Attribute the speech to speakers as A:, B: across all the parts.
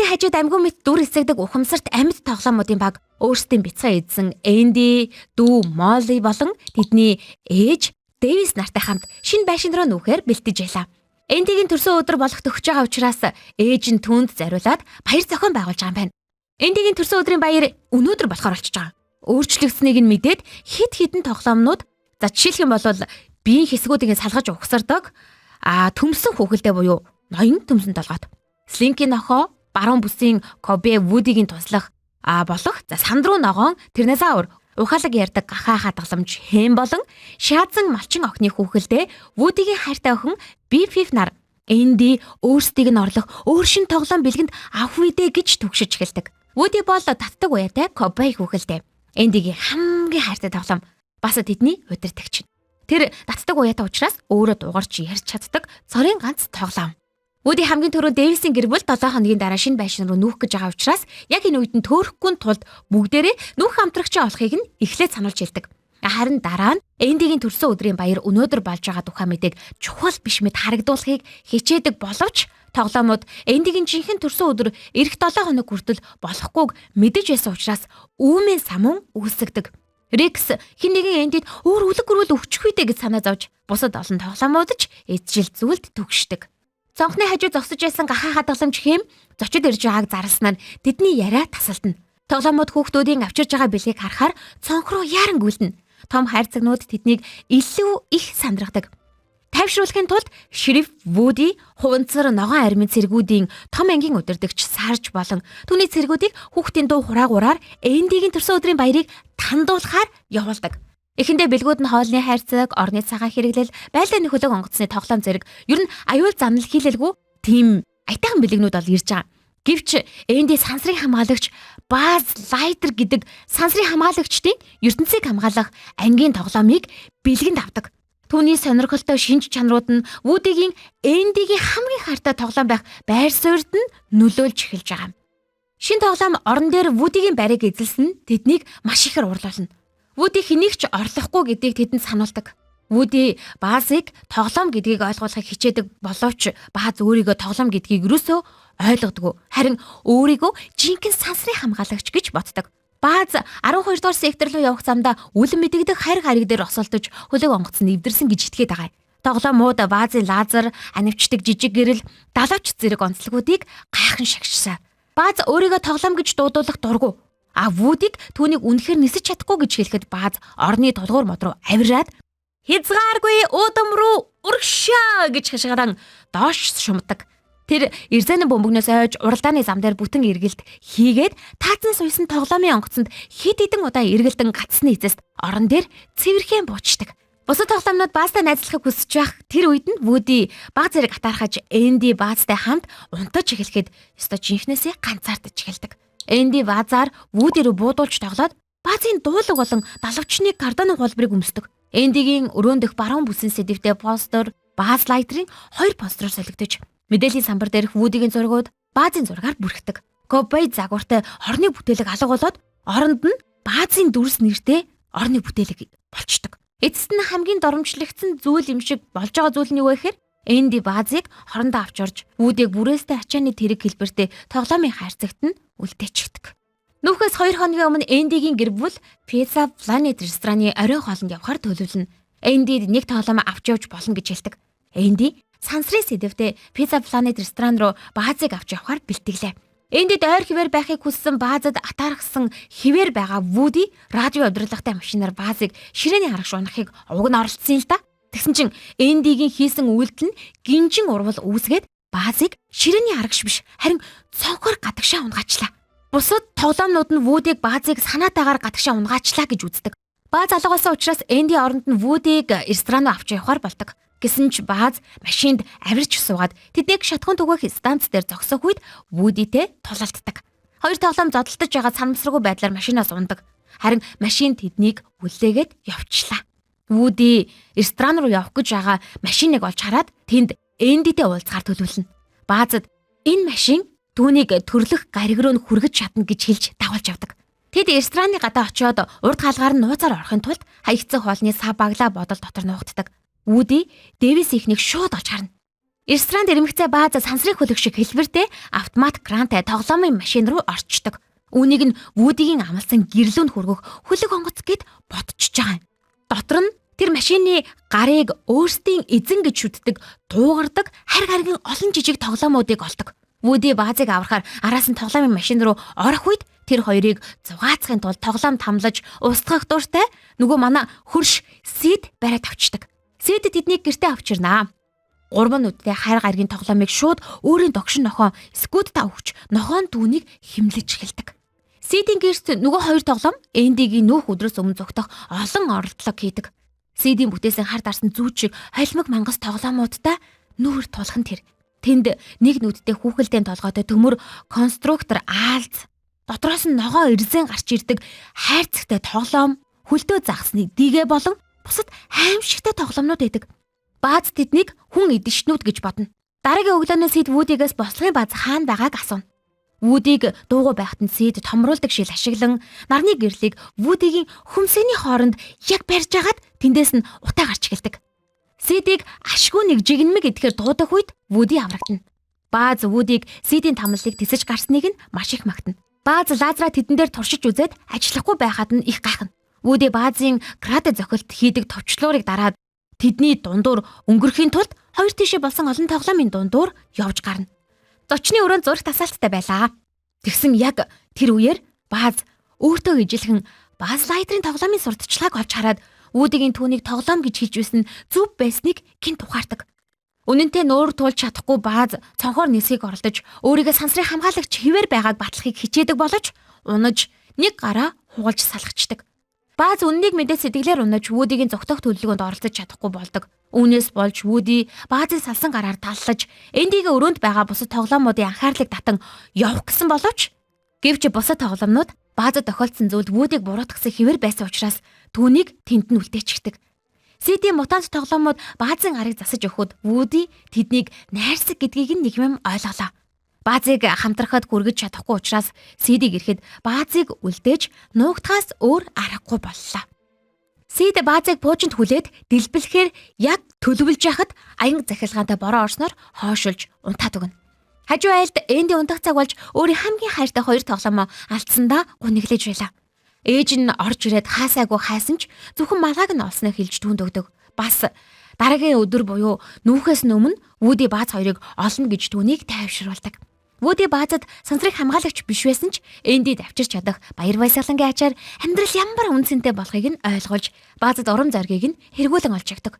A: Цонхны хажууд амьгүй мэт дүр эсэгдэг ухамсарт амьд тоглоомуудын баг өөрсдийн бяцхан эзэн Энди, дүү Молли болон тэдний ээж Дэвис нартай хамт шинэ байшин руу нүүхээр бэлтэж байлаа. Эндигийн төрсөн өдөр болох төгсөж байгаа учраас ээж нь түүнд зориулаад баяр зохион байгуулж байгаа юм байна. Эндигийн төрсөн өдрийн баяр өнөөдөр болохоор болчихж байгаа. Өөрчлөгдсөнийг нь мэдээд хэд хэдэн тоглоомнууд, за жишээлх юм бол биеийн хэсгүүдийг салгаж угсардаг, төмсөн хүүхэлдэй буюу ноён төмсөн толгойт. Слинки нохоо, баруун бүсийн Кобе Вудигийн туслах болох, за сандруу ногоон Тернезаур, ухаалаг ярьдаг гахаа хадгаламж Хэм болон шаазан малчин охины хүүхэлдэй Вудигийн хайртай охин Бифиф нар Энди өөрсдийг нь орлох өөр шин тоглоом бэлгэнд авах үедээ гэж түгшиж эхэлдэг. Вуди бол татдаг уяатай Кобе хүүхэлдэй. Эндигийн хамгийн хайртай тоглоом. Бас тэдний удирдагч. Тэр татдаг уяатай учраас өөрөө дугарч ярьж чаддаг цорын ганц тоглоом. Вуди хамгийн түрүүнд Дэвисийн гэр бүл 7 хоногийн дараа шинэ байшин руу нүүх гэж байгаа учраас яг энэ үед нь төөрөхгүй тулд бүгдээрээ нүүх хамтрагчаа олохыг нь эхлээд сануулж хэлдэг. Харин дараа нь Эндигийн төрсөн өдрийн баяр өнөөдөр болж байгаа тухай мэдээг чухал биш мэт харагдуулахыг хичээдэг боловч тоглоомууд Эндигийн жинхэнэ төрсөн өдөр ирэх 7 хоног хүртэл болохгүйг мэдэж байсан учраас үүмэн самун үүсгдэг. Рекс хэн нэгэн Эндид өөр үлэг гөрүүл өгчих үедээ гэж санаа зовж бусад олон тоглоомууд ч эзжил зүйлд төгшдөг. Цонхны хажуу зогсож байсан гахаа хадгаламж Хэм зочид ирж байгааг зарласнаар тэдний яриа тасалдана. Тоглоомууд хүүхдүүдийн авчирж байгаа бэлгийг харахаар цонх руу яаран гүйлдэнэ. Том хайрцагнууд тэднийг илүү их сандрагдаг. Тайвшруулахын тулд Шериф Вуди, хуванцар ногоон армийн цэргүүдийн том ангийн удирдагч Сарж болон түүний цэргүүдийг хүүхдийн дуу хураагаараар Эндигийн төрсөн өдрийн баярыг тандуулахаар явуулдаг. Эхэндээ бэлгүүд нь хоолны хайрцаг, орны цагаан хэрэглэл, байлдааны хөлөг онгоцны тоглоом зэрэг ер нь аюул замнал хийлэлгүй тийм аятайхан бэлгнүүд бол ирж байгаа. Гэвч Энди сансрын хамгаалагч Баз Лайтер гэдэг сансрын хамгаалагчдын ертөнцийг хамгаалах ангийн тоглоомыг бэлгэнд авдаг. Түүний сонирхолтой шинж чанарууд нь Вудигийн Эндигийн хамгийн хайртай тоглоом байх байр суурьд нь нөлөөлж эхэлж байгаа. Шинэ тоглоом орон дээр Вудигийн байрыг эзэлсэн нь тэднийг маш ихээр уурлуулна. Вуди хэнийг ч орлохгүй гэдгийг тэдэнд сануулдаг. Вуди Баазыг тоглоом гэдгийг ойлгуулахыг хичээдэг боловч Бааз өөрийгөө тоглоом гэдгийг юусоо ойлгодоггүй. Харин өөрийгөө жинхэнэ сансрын хамгаалагч гэж боддог. Бааз 12 дугаар сектор руу явах замдаа үлэн мэдэгдэх харь хариг дээр осолдож хөлөг онгоц нь эвдэрсэн гэж итгээд байгаа. Тоглоомууд Баазын лазер, анивчдаг жижиг гэрэл, далавч зэрэг онцлогуудыг гайхан шагшсан. Бааз өөрийгөө тоглоом гэж дуудуулах дургүй. А Вудиг түүнийг үнэхээр нисэж чадахгүй гэж хэлэхэд Бааз орны тулгуур мод руу авираад хязгааргүй уудам руу урагшаа гэж хашгиран доош шумдаг. Тэр Эрзэн бөмбөгнөөс ойж уралдааны зам дээр бүтэн эргэлт хийгээд таацсан суйсан тоглоомын онгоцонд хэд хэдэн удаа эргэлдэн гацсны эцэст орон дээр цэвэрхэн буучдаг. Бусад тоглоомнууд Баазтай найзлахыг хүсэж байх тэр үед нь Вуди баг зэрэг атаархаж Энди Баазтай хамт унтаж эхлэхэд ёстой жинхнээсээ ганцаардаж эхэлдэг. Энди Баазаар Вуди рүү буудуулж тоглоод Баазын дуулаг болон далавчны карданы хулбарыг өмсдөг. Эндигийн өрөөндөх баруун бүсийн сэдэвтэй постер Бааз Лайтрын 2 постероор солигдож мэдээллийн самбар дээрх Вудигийн зургууд Баазын зургаар бүрхдэг. Кобей загвартай орны бүтээлэг алга болоод оронд нь Баазын дүрс нэртэй орны бүтээлэг болчдөг. Эцэст нь хамгийн доромжлогдсон зүйл юм шиг болж байгаа зүйл нь юу вэ гэхээр Энди Баазыг хорондоо авч орж Вудиг бүрээстэй ачааны тэрэг хэлбэртэй тоглоомын хайрцагт нь үлдээчихдэг. Нүүхээс 2 хоногийн өмнө Эндигийн гэр бүл Pizza Planet рестораны оройн хоолнд явахар төлөвлөнө. Эндид нэг тоглоом авч явж болно гэж хэлдэг. Энди сансрын сэдэвтэй Pizza Planet ресторан руу Баазыг авч явахар бэлтгэлээ. Эндид ойр хിവэр байхыг хүссэн Баазад атаархсан хിവэр байгаа Вуди радио удирдлагатай машинаар Баазыг ширээний арагш унахыг уг нь оролцсон юм л да. Тэгсэн чинь Эндигийн хийсэн үйлдэл нь гинжин урвал үүсгээд Баазыг ширээний арагш биш харин цонхоор гадагшаа унгаачлаа. Бусад тоглоомнууд нь Вудиг Баазыг санаатаагаар гадагшаа унгаачлаа гэж үздэг. Бааз алга болсон учраас Энди оронд нь Вудиг ресторан руу авч явахар болдог. Гэсэн ч Бааз машинд авирч суугаад тэднийг шатхуун түгээх станц дээр зогсох үед Вудитэй тулалддаг. Хоёр тоглоом зодолдож байгаа санамсаргүй байдлаар машинаас ундаг. Харин машин тэднийг үлээгээд явчлаа. Вуди ресторан руу явах гэж байгаа машиныг олж хараад тэнд Эндитэй уулзахаар төлөвлөнө. Баазад энэ машин түүнийг төрлөх гариг руу нь хүргэж чадна гэж хэлж дагуулж явдаг. Тэд рестораны гадаа очиод урд хаалгаар нь нууцаар орохын тулд хаягдсан хоолны сав баглаа бодол дотор нуугддаг. Вуди Дэвис ихнийг шууд олж харна. Ресторанд ирмэгцээ Бааз сансрын хөлөг шиг хэлбэртэй автомат крантай тоглоомын машин руу орчдог. Үүнийг нь Вүүдигийн амласан гэрлүүнд хүргэх хөлөг онгоц гэд бодчихож байгаа юм. Дотор нь тэр машины гарыг өөрсдийн эзэн гэж шүтдэг, дуугардаг харь гаригийн олон жижиг тоглоомуудыг олдог. Вүди Баазыг аврахаар араас нь тоглоомын машин руу орох үед тэр хоёрыг зугаацахын тулд тоглоом тамлаж устгах дуртай нөгөө манай хөрш Сид бариад авчдаг. Сид тэднийг гэртээ авчирнаа. Гурван нүдтэй хайр гаригийн тоглоомыг шууд өөрийн догшин нохоо Скутта өгч нохоон түүнийг химлэж эхэлдэг. Сидийн гэрт нөгөө хоёр тоглоом Эндигийн нүүх өдрөөс өмнө зогтох олон оролдлого хийдэг. Сидийн бүтээсэн хар дарсан зүүд шиг холимог мангас тоглоомуудтай нүүр тулах нь тэр. Тэнд нэг нүдтэй хүүхэлдэйн толгойтой төмөр конструктор аалз дотроос нь ногоо эрзэн гарч ирдэг хайрцагтай тоглоом, хөлдөө загсны дигэ болон бусад аимшигтай тоглоомнууд байдаг. Бааз тэднийг хүн эдшнүүд гэж бодно. Дараагийн өглөөнөөс Сид Вүүдигээс бослогын бааз хаана байгааг асууна. Вүүдийг дуугүй байхад нь Сид томруулдаг шил ашиглан нарны гэрлийг Вүүдигийн хөмсөний хооронд яг барьж агаад тэндээс нь утаа гарч эхэлдэг. Сидийг ашгүй нэг жигнэмэг идэхээр дуудах үед Вүди аврагдана. Бааз Вүдийг Сидийн тамлалыг тисэж гарсныг нь маш их магтана. Бааз лазераа тэдэн дээр туршиж үзээд ажиллахгүй байхад нь их гайхна. Вүди Баазын карате зохилт хийдэг товчлуурыг дараад тэдний дундуур өнгөрөхийн тулд хоёр тишээ болсон олон тоглоомын дундуур явж гарна. Зочны өрөөнд зураг тасаалттай байлаа. Тэгсэн яг тэр үеэр Бааз өөртөө ижилхэн Баз Лайтрын тоглоомын сурталчилгааг олж хараад Вүүдигийн түүнийг тоглоом гэж хэлж байсан зөв байсныг гинт ухаардаг. Үнэнтэй нуур туулж чадахгүй Бааз цонхоор нисхийг оролдож өөрийгөө сансрын хамгаалагч хэвээр байгааг батлахыг хичээдэг болож унаж нэг гараа хугалж салгачдаг. Бааз үннийг мэдээ сэтгэлээр унаж Вүүдигийн зогтоох төлөвлөгөөнд оролцож чадахгүй болдог. Үүнээс болж Вүди Баазын салсан гараар таллаж Эндигийн өрөөнд байгаа бусад тоглоомуудын анхаарлыг татан явах гэсэн боловч гэвч бусад тоглоомнууд Баазад тохиолдсон зүйлд Вүүдийг буруутгасан хэвээр байсан учраас түүнийг тэнд нь үлдээчихдэг. Сидийн мутант тоглоомууд Баазын гарыг засаж өгөхөд Вүди тэднийг найрсаг гэдгийг нь нэгмэм ойлголоо. Баазыг хамтрахад хүргэж чадахгүй учраас Сидийг ирэхэд Баазыг үлдээж нуугдахаас өөр аргагүй боллоо. Сид Баазыг пуужинд хүлээд дэлбэлэхээр яг төлөвлөж яхад аянга захилгаантай бороо орсноор хоошилж унтаад өгнө. Хажуу айлд Энди унтах цаг болж өөрийн хамгийн хайртай хоёр тоглоомоо алдсандаа гуниглаж байлаа. Ээж нь орж ирээд хаасаагүй хайсан ч зөвхөн малгайг нь олсноо хэлж түүнд өгдөг. Бас дараагийн өдөр буюу нүүхээс өмнө Вүди Бааз хоёрыг олно гэж түүнийг тайвшруулдаг. Вүди Баазад сансрыг хамгаалагч биш байсан ч Энди давчирч чадах баяр баясгалангийн ачаар амьдрал ямар үн цэнтэй болохыг нь ойлгуулж Баазад урам зоригийг нь хэрэгүүлэн олж өгдөг.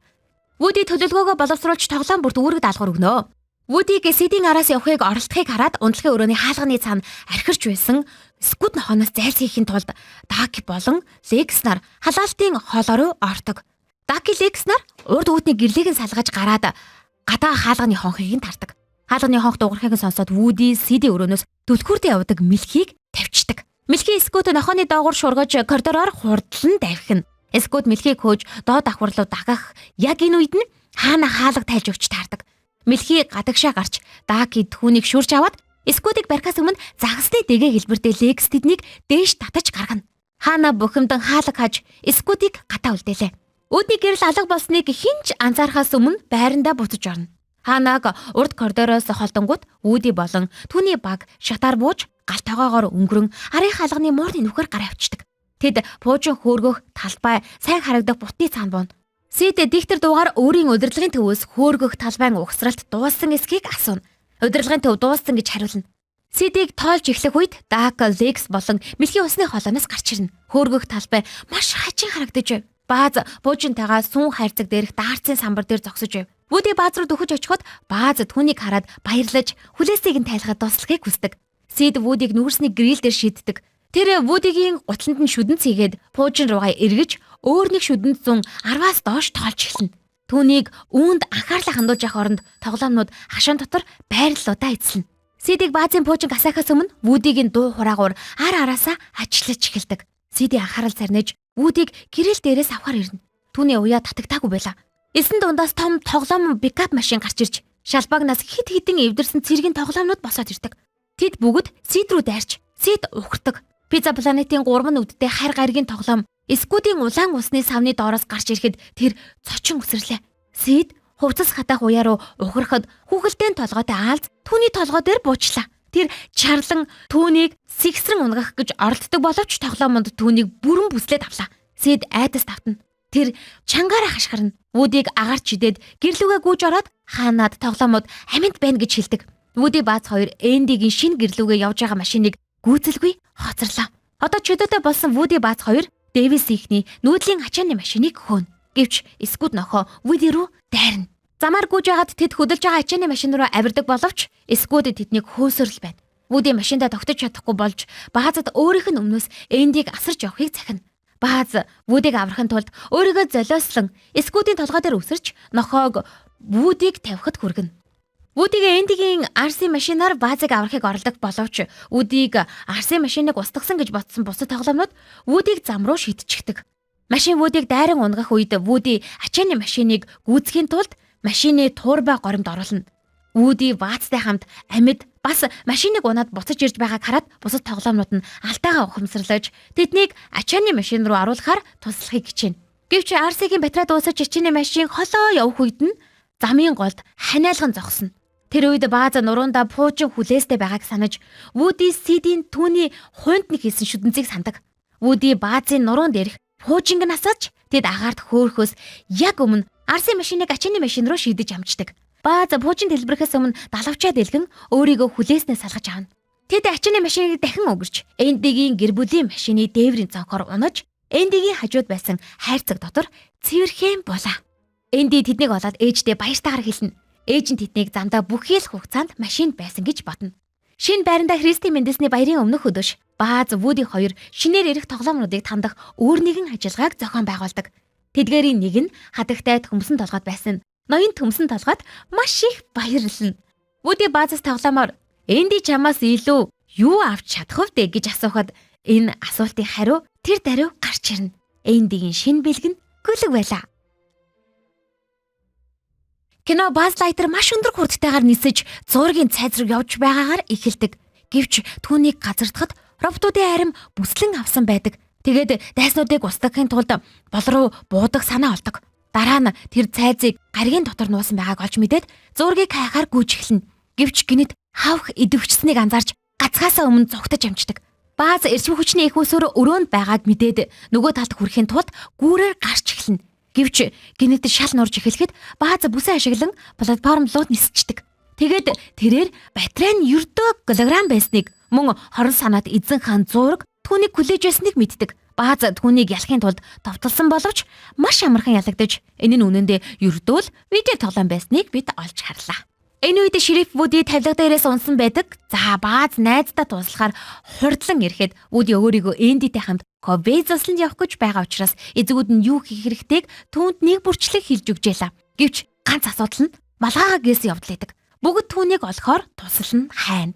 A: Вүди төлөвлөгөөгөө боловсруулж тоглоом бүрт үүрэг даалгавар өгнө. Вүдиг Сидийн араас явахыг оролдохыг хараад унтлагын өрөөний хаалганы цаана архирч байсан Скут нохоноос зайлсхийхин тулд Даки болон Лекс нар халаалтын хоолоо руу ордог. Даки Лекс нар урд үүдний гэрлийг нь салгаж гараад гадаа хаалганы хонхыг нь тардаг. Хаалганы хонх дуугархыг нь сонсоод Вүди Сиди өрөөнөөс түлхүүрдээ явдаг Мэлхийг тавьчихдаг. Мэлхий Скут нохооны доогуур шургаж коридороор хурдлан давхина. Скут Мэлхийг хөөж доод давхар руу дагах яг энэ үед нь хаана хаалга тайлж өгч таардаг. Мэлхий гадагшаа гарч Даки түүнийг шүрж аваад Скутыг барихаас өмнө загасны дэгэ хэлбэртэй Лекс тэднийг дээш татаж гаргана. Хаана бухимдан хаалга хаж Скутыг гадаа үлдээлээ. Үүдний гэрэл алга болсныг хэн ч анзаархаас өмнө байрандаа буцаж орно. Хаанаг урд коридороос холдонгууд Вүди болон түүний баг шатаар бууж гал тогоогоор өнгөрөн арын хаалганы муурны нүхээр гараа авчдаг. Тэд пуужин хөөргөх талбай сайн харагдах бутны цаана буuna. Сид диктор дуугаар өөрийн удирдлагын төвөөс хөөргөх талбайн угсралт дууссан эсхийг асууна. Удирдлагын төв дууссан гэж хариулна. Сидийг тоолж эхлэх үед Дак, Лекс болон Мэлхийн усны хоолойноос гарч ирнэ. Хөөргөх талбай маш хажин харагдаж байв. Бааз буужинтайгаа сүүн хайрцаг дээрх даарцын самбар дээр зогсож байв. Вүди Бааз руу дөхөж очиход Бааз түүнийг хараад баярлаж хүлээсийг нь тайлахад туслахыг хүсдэг. Сид Вүдийг нүүрсний грил дээр шиддэг. Тэр Вүдигийн гутланд нь шүдэн цэгээд пуужин руугаа эргэж өөр нэг шүдэнд зун 10-аас доош тоолж эхэлнэ. Түүнийг үүнд анхаарлаа хандуулж явах оронд тоглоомнууд хашаан дотор байрлалуудаа эзэлнэ. Сидийг Баазын пуужин гасаахаас өмнө Вүдигийн дуу хураагуур ар араасаа ажиллаж эхэлдэг. Сидийн анхаарал сарниж Вүдийг гэрэл дээрээс авахар ирнэ. Түүний уяа татагтаагүй байлаа. Эсэн дундаас том тоглоом пикап машин гарч ирж шалбагнаас хид хідэн эвдэрсэн цэргийн тоглоомнууд босоод ирдэг. Тэд бүгд Сид рүү дайрч Сид ухардаг. Пиза планетын гурван нүдтэй харь гаригийн тоглоом Скудийн улаан усны савны доороос гарч ирэхэд тэр цочин үсрэрлээ. Сид Хувцас хатаах уяа руу ухрахад хүүхэлдэйн толгойтой аалз түүний толгой дээр буучлаа. Тэр чарлан түүнийг сэгсрэн унгах гэж оролддог боловч тоглоомонд түүнийг бүрэн бүслээд авлаа. Сэд айдас тавтана. Тэр чангаараа хашгирна. Вүүдийг агаар чидээд гэрлүүгээ гүйж ороод хаанаад тоглоомод аминд байна гэж хэлдэг. Вүди Бааз хоёр Эндигийн шинэ гэрлүүгээ явж байгаа машиныг гүйцэлгүй хоцорлоо. Одоо чөлөөтэй болсон Вүди Бааз хоёр Дэвис ихний нүүдлийн ачааны машиныг хөөнө. Гэвч Скут нохоо Вүди рүү дайрна. Замаар гүйж байгаад тэд хөдөлж байгаа ачааны машин руу авирдаг боловч Скут тэднийг хөөсөрл байна. Вүди машиндаа тогтож чадахгүй болж Баазад өөрийнх нь өмнөөс Эндиг асарч явахыг захина. Бааз Вүдийг аврахын тулд өөрийгөө золиослон Скутийн толгой дээр үсэрч нохоог Вүдийг тавихад хүргэнэ. Вүдийг Эндигийн RC машинаар Баазыг аврахыг оролдох боловч Вүдийг RC машиныг устгасан гэж бодсон бусад тоглоомнууд Вүдийг зам руу шидчихдэг. Машин Вүдийг дайран унгах үед Вүди ачааны машиныг гүйцэхийн тулд машины турбо горимд оруулна. Вүди Баазтай хамт амьд бас машиныг унаад буцаж ирж байгааг хараад бусад тоглоомнууд нь алдаагаа ухамсарлаж тэднийг ачааны машин руу оруулахаар туслахыг хичээнэ. Гэвч RC-гийн батарей дуусаж ачааны машин холоо явах үед нь замын голд ханиалган зогсно. Тэр үед Бааз нуруунда пуужин хүлээстэй байгааг санаж Вүди Сидийн түүний хуйнд нэг хийсэн шүдэнцгийг сандаг. Вүди Баазын нуруун дээрх пуужинг нь асааж тэд агаарт хөөхөөс яг өмнө RC машиныг ачааны машин руу шидэж амждаг. Бааз пуужин дэлбэрэхээс өмнө далавчаа дэлгэн өөрийгөө хүлээснээ салгаж авна. Тэд ачааны машиныг дахин өгөрч Эндигийн гэр бүлийн машины дээврийн цонхоор унаж Эндигийн хажууд байсан хайрцаг дотор цэвэрхэн булаа. Энди тэднийг олоод ээждээ баяртайгаар хэлнэ. Ээж нь тэднийг замдаа бүхий л хугацаанд машинд байсан гэж бодно. Шинэ байрандаа Христийн Мендесний баярын өмнөх өдөш Бааз Вүди хоёр шинээр ирэх тоглоомнуудыг тандах өөр нэгэн ажиллагааг зохион байгуулдаг. Тэдгээрийн нэг нь хадагтай төмсөн толгойд байсан. Ноён төмсөн толгойд маш их баярлна. Вүди Баазас тоглоомоор "Энди чамаас илүү юу авч чадах вэ?" гэж асуухад энэ асуултын хариу тэр даруй гарч ирнэ. Эндигийн шинэ бэлэг нь гүлэг байлаа. Кино Баз Лайтер маш өндөр хурдтайгаар нисэж зуургийн цайз руу явж байгаагаар эхэлдэг. Гэвч түүнийг газардахад роботуудын арим бүслэн авсан байдаг. Тэгээд дайснуудыг устгахын тулд бол руу буудаг санаа олдог. Дараа нь тэр цайзыг гаригийн дотор нуусан байгааг олж мэдээд зуургийг хайхаар гүйж эхэлнэ. Гэвч гинэт хавх идэвхжсэнийг анзаарч гацгаасаа өмнө зугтаж амждаг. Бааз эрчим хүчний их усөр өрөөнд байгааг мэдээд нөгөө талд хүрэхин тулд гүүрээр гарч эхэлнэ. Гэвч гинэт шал нурж эхлэхэд Бааз бүсээ ашиглан платформ руу нисчдэг. Тэгээд тэрээр батарей нь ердөө килограмм байсныг мөн хорон санаат эзэн хаан зуураг түүнийг хүлээж байсныг мэддэг. Бааз түүнийг ялахын тулд товтлсон боловч маш амархан ялагдаж энэ нь үнэндээ ердөө л видео тоглоом байсныг бид олж харлаа. Энэ үед шериф Вүди тавилга дээрээс унсан байдаг. За Бааз найздаа туслахаар хурдлан ирэхэд Вүди өөрийгөө Эндитэй хамт Кобе засланд явах гэж байгаа учраас эзэгүүд нь юу хийх хэрэгтэйг түүнд нэг бүрчлэг хэлж өгч ялаа. Гэвч ганц асуудал нь малгайгаа гээсэн явдал байдаг. Бүгд түүнийг олохоор туслан хайна.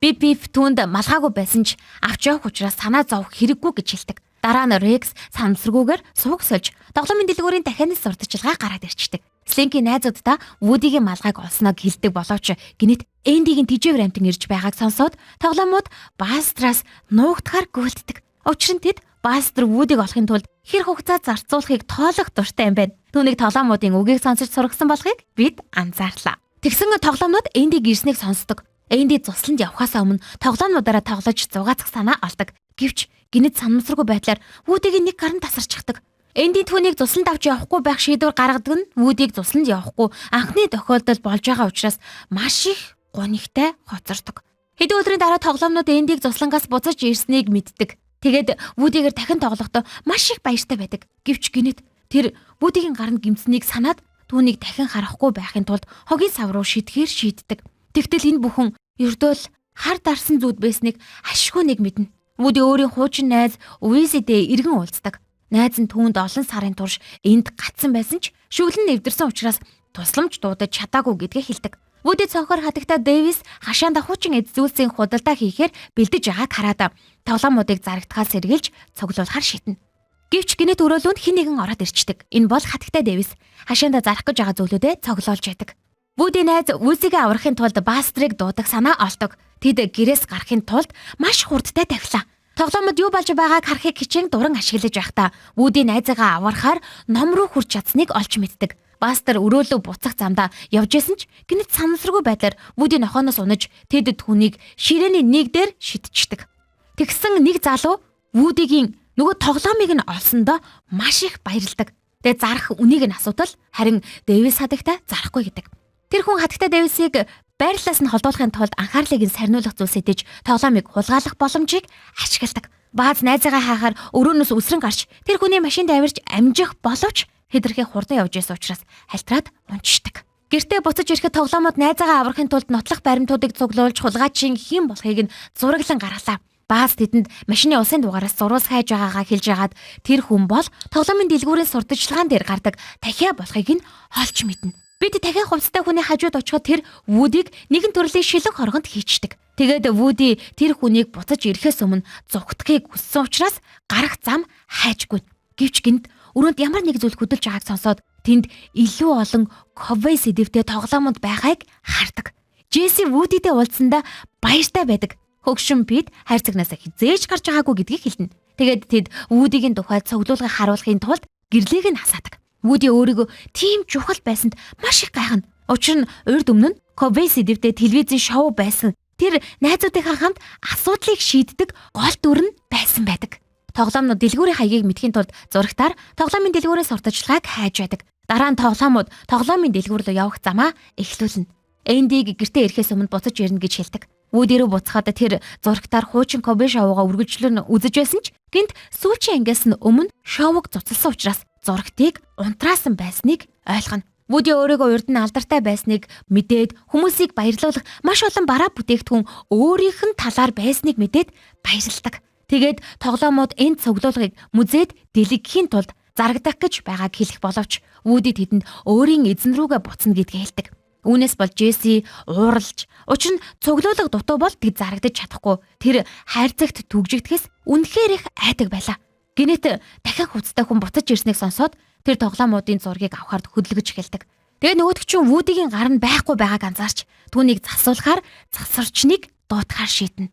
A: Бип түүнд малгайгүй байсан ч авч явах учраас санаа зовох хэрэггүй гэж хэлдэг. Дараа нь Рекс санамсаргүйгээр сувг сольж тоглоомын дэлгүүрийн дахианаас сурталчилгаа гараад ирчдэг. Слинки найзууддаа Вүдигийн малгайг олсноо хэлдэг боловч гинэт Эндигийн тэжээвэр амтан ирж байгааг сонсоод тоглоомууд Бастраас нуугдахаар гүйлддэг. Учир нь тэд Бастер Вүдиг олохын тулд хэр хугацаа зарцуулахыг тоолох дуртай юм байна. Түүнийг тоглоомуудын үгийг сонсож сургасан болохыг бид анзаарлаа. Тэгсэн тоглоомнууд Эндиг ирснийг сонсдог. Энди зусланд явхаасаа өмнө тоглоомнуудаараа тоглож зугаацах санаа олдог. Гэвч гинэт санамсаргүй байдлаар Вүдигийн нэг гар нь тасарчихдаг. Энди түүнийг зусланд авч явахгүй байх шийдвэр гаргадаг нь Вүдийг зусланд явахгүй анхны тохиолдол болж байгаа учраас маш их гунигтай хоцордог. Хэдэн өдрийн дараа тоглоомнууд Эндиг зуслангаас буцаж ирснийг мэддэг. Тэгээд Вүдигээр дахин тоглохдоо маш их баяртай байдаг. Гэвч гинэт тэр Вүдигийн гаранд гимцнийг санаад түүнийг дахин харахгүй байхын тулд хогийн сав руу шидэхээр шийддэг. Тэгтэл энэ бүхэн ердөө л хар дарсан зүуд байсныг ашгүй нэг мэднэ. Вүди өөрийн хуучин найз Уизидээ эргэн уулздаг. Найз нь түүнд олон сарын турш энд гатсан байсан ч шүглэн нэвдэрсэн учраас тусламж дуудаж чадаагүй гэдгээ хэлдэг. Вүди цонхоор хадагта Дэвис хашаанда хуучин эд зүйлсийн худалдаа хийхээр бэлдэж байгааг хараад тоглоомуудыг зарагдахаас сэргийлж цуглуулахар шийднэ. Гэвч гинэт өрөөлөнд хэн нэгэн ороод ирчдэг. Энэ бол хатагтай Дэвис. Хашаанда зарах гэж байгаа зүйлүүдээ цоглуулж байдаг. Вүди найз Вүзигээ аврахын тулд Бастрыг дуудах санаа олдог. Тэд гэрээс гарахын тулд маш хурдтай тавхилаа. Тоглоомод юу болж байгааг харахыг хичээн дуран ашиглаж байхдаа Вүди найзыгаа аврахаар ном руу хүрч чадсныг олж мэддэг. Бастер өрөөлөө буцах замдаа явж исэн ч гэнэт санамсаргүй байдлаар Вуди нохооноос унаж тэд түүнийг ширээний нэг дээр шидчихдэг. Тэгсэн нэг залуу Вудигийн нөгөө тоглоомыг нь олсондоо маш их баярладаг. Тэгээ зарах үнийг нь асуудал харин Дэвис хадагтай зарахгүй гэдэг. Тэр хүн хадагтай Дэвисийг байрлалаас нь холдуулахын тулд анхаарлыг нь сарниулах зүйлс идэж тоглоомыг хулгайлах боломжийг ашигладаг. Бааз найзаагаа хаахаар өрөөнөөс өсрөн гарч тэр хүний машинд авирч амжих боловч хэтэрхий хурдан явж байсан учраас хальтраад унчдаг. Гэртээ буцаж ирэхэд тоглоомод найзаагаа аврахын тулд нотлох баримтуудыг цуглуулж хулгайчин хэн болохыг нь зураглан гаргалаа. Бааз тэдэнд машины улсын дугаараас зураас хайж байгаагаа хэлж ягаад тэр хүн бол тоглоомын дэлгүүрийн сурталчилгаан дээр гардаг дахиа болохыг нь олж мэднэ. Бид дахиа хувцастай хүний хажууд очиход тэр Вудийг нэгэн төрлийн шилэн хоргонд хийчдэг. Тэгээд Вуди тэр хүнийг буцаж ирэхээс өмнө зугтахыг хүссэн учраас гарах зам хайжгүй. Гэвч гинт өрөөнд ямар нэг зүйл хөдөлж байгааг сонсоод тэнд илүү олон ковбой сэдэвтэй тоглоомод байгааг хардаг. Джесси Вудитэй уулзсандаа баяртай байдаг. Хөгшин Пит хайрцагнаас хизээж гарч байгаагүй гэдгийг хэлнэ. Тэгээд тэд Вудигийн тухай цуглуулгыг харуулахын тулд гэрлийг нь хасаадаг. Вуди өөрийгөө тийм чухал байсанд маш их гайхна. Учир нь урд өмнө нь Ковбой сэдэвтэй телевизийн шоу байсан. Тэр найзуудынхаа хамт асуудлыг шийддэг гол дүр нь байсан байдаг. Тоглоомнууд дэлгүүрийн хаягийг мэдэхийн тулд зурагтаар тоглоомын дэлгүүрийн сурталчилгааг хайж байдаг. Дараа нь тоглоомууд тоглоомын дэлгүүр рүү явах замаа эхлүүлнэ. Эндиг гэртээ ирэхээс өмнө буцаж ирнэ гэж хэлдэг. Вуди рүү буцахад тэр зурагтаар хуучин ковбой шоугаа үргэлжлэн үзэж байсан ч гинт сүүлчийн ангиас нь өмнө шоуг цуцалсан учраас зурагтыг унтраасан байсныг ойлгоно. Вуди өөрийгөө урд нь алдартай байсныг мэдээд хүмүүсийг баярлуулах маш олон бараа бүтээгдэхүүн өөрийнх нь талаар байсныг мэдээд баярладаг. Тэгээд тоглоомууд энэ цуглуулгыг музейд дэлгэхийн тулд зарагдах гэж байгааг хэлэх боловч Вуди тэдэнд өөрийн эзэн рүүгээ буцна гэдгийг хэлдэг. Үүнээс бол Джесси ууралж, учир нь цуглуулга дутуу бол тэд зарагдаж чадахгүй. Тэр хайрцагт түгжигдэхээс үнэхээр их айдаг байлаа. Гинэт дахин хувцастай хүн буцаж ирснийг сонсоод тэр тоглоомуудын зургийг авахар хөдөлгөж эхэлдэг. Тэгээ нөгөөдөг чинь Вудигийн гар нь байхгүй байгааг анзаарч түүнийг засуулахаар засварчныг дуутахаар шийднэ.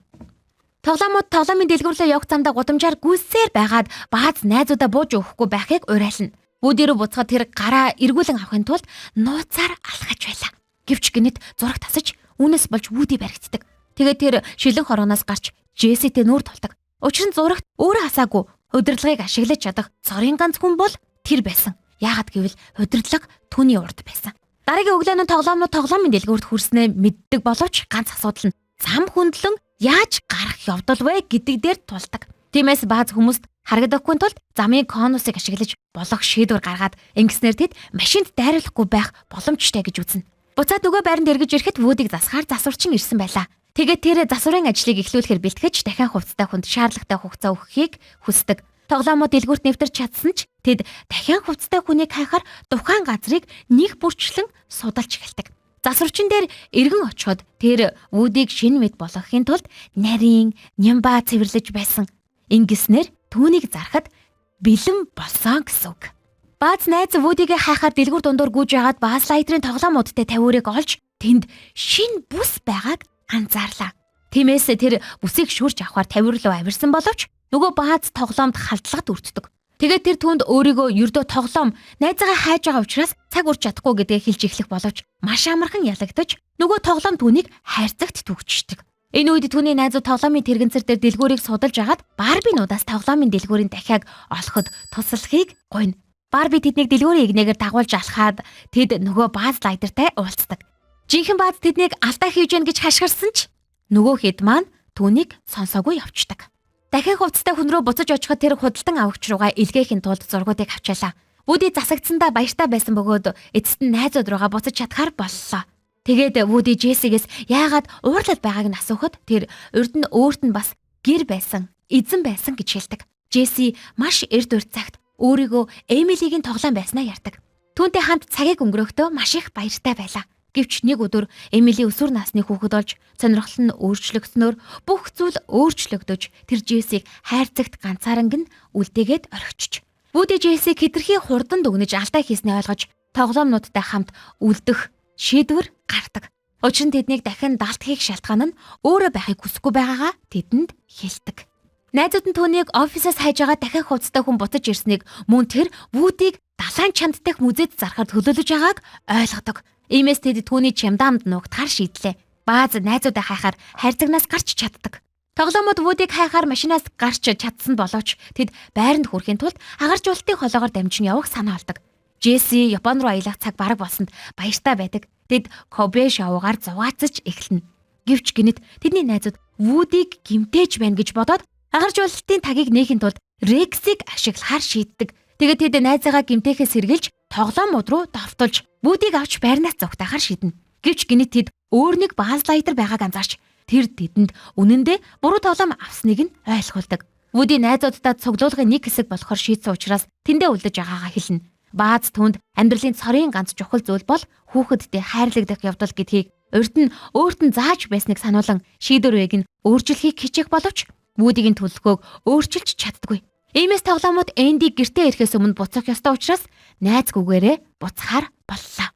A: Тоглоомууд тоглоомын дэлгүүрлээ явах замдаа гудамжаар гүйсээр байгаад бааз найзуудаа бууж өгөхгүй байхыг уриална. Вуди рүү буцахад тэр гараа эргүүлэн авахын тулд нууцаар алхаж байлаа. Гэвч гинэт зураг тасаж үүнээс болж Вуди баригддаг. Тэгээд тэр шилэн хорооноос гарч Джесситэй нүүр тулдаг. Учир нь зурагт өөрөө асаагүй удирдлагыг ашиглаж чадах цорын ганц хүн бол тэр байсан. Яагаад гэвэл удирдлага түүний урд байсан. Дараагийн өглөө нь тоглоомнууд тоглоомын дэлгүүрт хүрснээ мэддэг боловч ганц асуудал нь зам хөндлөн яаж гарах явдал вэ гэдэг дээр тулдаг. Тиймээс бааз хүмүүст харагдахгүй тулд замын конусыг ашиглаж болох шийдвэр гаргаад ингэснээр тэд машинд дайруулахгүй байх боломжтой гэж үзнэ. Буцаад нөгөө байранд эргэж ирэхэд Вудийг засахаар засварчин ирсэн байлаа. Тэгээд тэр засварын ажлыг эхлүүлэхээр бэлтгэж дахин хувцастай хүнд шаардлагатай хугацаа өгөхийг хүсдэг. Тоглоомод дэлгүүрт нэвтэрч чадсан ч тэд дахин хувцастай хүнийг хайхаар тухайн газрыг нэг бүрчлэн судалж эхэлдэг. Засварчин дээр эргэн очиход тэр Вудийг шинэ мэд болгохын тулд нарийн нямбаа цэвэрлэж байсан. Ингэснээр түүнийг зархад бэлэн болсон гэсэн үг. Бааз найз Вудигээ хайхаар дэлгүүр дундуур гүйж ягаад Баз Лайтрын тоглоомуудтай тавиурыг олж тэнд шинэ бүс байгааг анзаарлаа. Тиймээс тэр бүсийг шүрж авахар тавиур руу авирсан боловч нөгөө бааз тоглоомд халдлагад өртдөг. Тэгээд тэр түүнд өөрийгөө ердөө тоглоом найзаагаа хайж байгаа учраас цаг үрч чадахгүй гэдгээ хэлж эхлэх боловч маш амархан ялагдаж нөгөө тоглоом түүнийг хайрцагт түгждэг. Энэ үед түүний найзууд тоглоомын тэрэгцэр дээр дэлгүүрийг судалж агаад Барбинуудаас тоглоомын дэлгүүрийн дахиаг олоход туслахыг гуйна. Барби тэднийг дэлгүүрийн игнэгээр дагуулж алхаад тэд нөгөө Баз Лайтертай уулздаг. Жинхэнэ Баз тэднийг алдаа хийж гэн гэж хашгирсан ч нөгөө хэд маань түүнийг сонсоогүй явцдаг. Дахин хувцастай хүн рүү буцаж очиход тэр худалдан авагч руугаа илгээхийн тулд зургуудыг авчаалаа. Вуди засагдсандаа баяртай байсан бөгөөд эцэст нь найзууд руугаа буцаж чадхаар боллоо. Тэгээд Вуди Джессигээс яагаад уурлаад байгааг нь асуухад тэр урд нь өөрт нь бас гэр байсан, эзэн байсан гэж хэлдэг. Джесси маш эрд урт цагт өөрийгөө Эмилигийн тоглоом байснаа ярьдаг. Түүнтэй хамт цагийг өнгөрөхдөө маш их баяртай байлаа. Гэвч нэг өдөр Эмили өсвөр насны хүүхэд болж сонирхол нь өөрчлөгдснөөр бүх зүйл өөрчлөгдөж тэр Джессиг хайрцагт ганцааранг нь үлдээгээд орхичж. Вуди Джессиг хэтэрхий хурдан дүгнэж алдаа хийснээ ойлгож тоглоомнуудтай хамт үлдэх шийдвэр гаргадаг. Учир нь тэднийг дахин далд хийх шалтгаан нь өөрөө байхыг хүсэхгүй байгаагаа тэдэнд хэлдэг. Найзууд нь түүнийг офисоос хайж байгаа дахин хувцастай хүн буцаж ирснийг мөн тэр Вүүдийг далайн чанд дах музейд зархаар төлөөлөж байгааг ойлгодог. Иймээс тэд түүний чемдамд нуугдахаар шийдлээ. Бааз найзуудаа хайхаар хайрцагнаас гарч чаддаг. Тоглоомод Вүүдийг хайхаар машинаас гарч чадсан боловч тэд байранд хүрэхин тулд агаржуулалтын холоогоор дамжин явах санаа олдог. Джесси Япон руу аялах цаг бараг болсонд баяртай байдаг. Тэд Кобе шоугаар зугаацаж эхэлнэ. Гэвч гинэт тэдний найзууд Вүүдийг гимтээж байна гэж бодоод агаржуулалтын тагийг нээхин тулд Рексийг ашиглахаар шийддэг. Тэгээд тэд найзаагаа гимтээхээс сэргийлж тоглоомууд руу довтолж Вүүдийг авч байрнаас зугтаахаар шийднэ. Гэвч гинэт тэд өөр нэг Баз Лайтер байгааг анзаарч тэр тэдэнд үнэндээ буруу тоглоом авсныг нь ойлгуулдаг. Вүди найзууддаа цуглуулгын нэг хэсэг болохоор шийдсэн учраас тэндээ үлдэж байгаагаа хэлнэ. Бааз түнд амьдралын цорын ганц чухал зүйл бол хүүхэдтэй хайрлагдах явдал гэдгийг урд нь өөрт нь зааж байсныг сануулan шийдвэр нь өөрчлөхийг хичээх боловч Вүдигийн төлөвлөгөөг өөрчилж чаддаггүй. Иймээс тоглоомод Энди гэртээ ирэхээс өмнө буцах ёстой учраас найзгүйгээрээ буцахаар боллоо.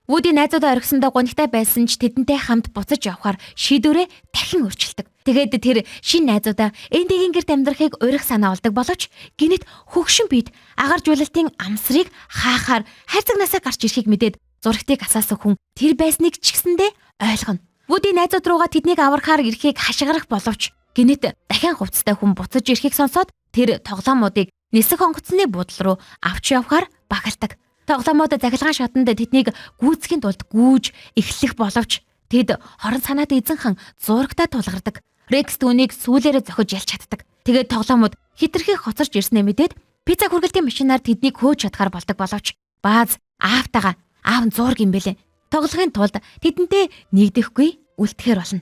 A: Вүди найзуудаа орхисондоо гунигтай байсан ч тэдэнтэй хамт буцаж явахаар шийдвэрээ дахин өөрчилдөг. Тэгээд тэр шинэ найзуудаа Эндигийн гэрт амьдрахыг урих санаа олдог боловч гинэт хөгшин бид агаржуулалтын амсрыг хаахаар хайрцагнаасаа гарч ирэхийг мэдээд зурагтыг асаасан хүн тэр байсныг ч гэсэндээ ойлгоно. Вүди найзууд руугаа тэднийг аврахаар ирэхийг хашгирах боловч гинэт дахин хувцастай хүн буцаж ирэхийг сонсоод тэр тоглоомуудыг нисэх онгоцны буудлын руу авч явахаар багалдаг. Тоглоомод захилгаан шатанд тэднийг гүйцэхийн тулд гүйж эхлэх боловч тэд хорон санаат эзэнхэн зурагтай тулгардаг. Рекс түүнийг сүүлээрээ зохиж ялж чаддаг. Тэгээд тоглоомод хитрхи хоцорч ирснээ мэдээд пицца хүргэлтийн машинаар тэднийг хөөж чадхаар болдог боловч Бааз аавтайгаа аав нь зураг юм бэлээ. Тоглохын тулд тэдэнтэй нэгдэхгүй үлдэхээр болно.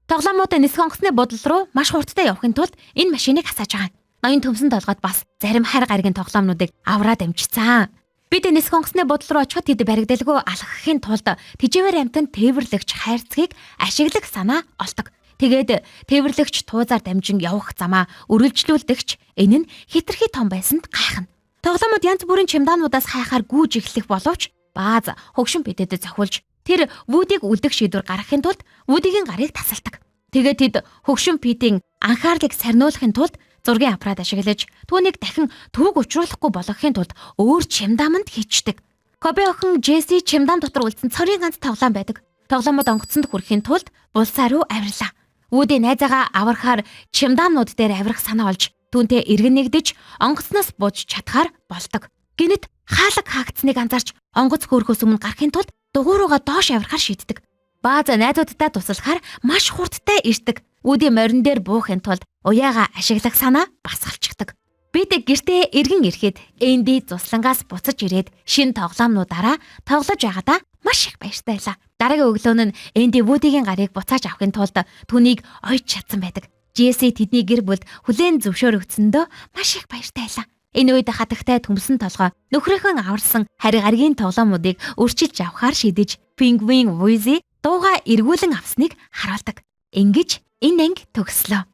A: Тоглоомод нисэх онгоцны бодол руу маш хурдтай явахын тулд энэ машиныг асааж байгаа. Ноён төмсөн толгойд бас зарим хар гаригийн тоглоомнуудыг авраад амжицсан. Бид нисэх онгоцны бодол руу очиход тэд баригдалгүй алхахын тулд тэжээвэр амтан тээвэрлэгч хайрцгийг ашиглах санаа олдог. Тэгээд тээвэрлэгч туузаар дамжин явах замаа үргэлжлүүлдэгч энэ нь хитрхи том байсанд гайхна. Тоглоомод янз бүрийн чемдануудаас хайхаар гүйж эхлэх боловч Бааз хөгшин бидэд зохиулж тэр Вүүдийг үлдэх шийдвэр гаргахын тулд Вүүдигийн гарыг тасалдаг. Тэгээд тэд хөгшин Питийн анхаарлыг сарниулахын тулд зургийн аппарат ашиглаж түүнийг дахин түүг учруулахгүй болгохын тулд өөр чемдаманд хийчдэг. Кобе охин Джесси чемдам дотор үлдсэн цорын ганц тоглоом байдаг. Тоглоомод онгоцонд хүрэхин тулд булсаа руу авирлаа. Вүди найзаагаа аврахаар чемдамнууд дээр авирах санаа олж түүнтэй эргэн нэгдэж онгоцноос бууж чадхаар болдог. Гинэт хаалга хаагдсныг анзаарч онгоц хөөрөхөөс өмнө гарахын тулд дугуй руугаа доош авирахаар шийддэг. Бааз найзууддаа туслахаар маш хурдтай ирдэг. Вүди морин дээр буухын тулд уяагаа ашиглах санаа бас олчихдаг. Бид гэртээ эргэн ирэхэд Энди зуслангаас буцаж ирээд шинэ тоглоомнуудаараа тоглож байгаадаа маш их баяртай байлаа. Дараагийн өглөө нь Энди Вүдигийн гарыг буцааж авахын тулд түүнийг ойж чадсан байдаг. Джесси тэдний гэр бүлд хүлээн зөвшөөрөгдсөндөө маш их баяртай байлаа. Энэ үед хатагтай төмсөн толгой нөхрийнхөө аварсан хари гаригийн тоглоомуудыг өөрчилж авахар шийдэж Пингвин Вузи дууга эргүүлэн авсныг харуулдаг. Ингэж энэ анги төгслөө.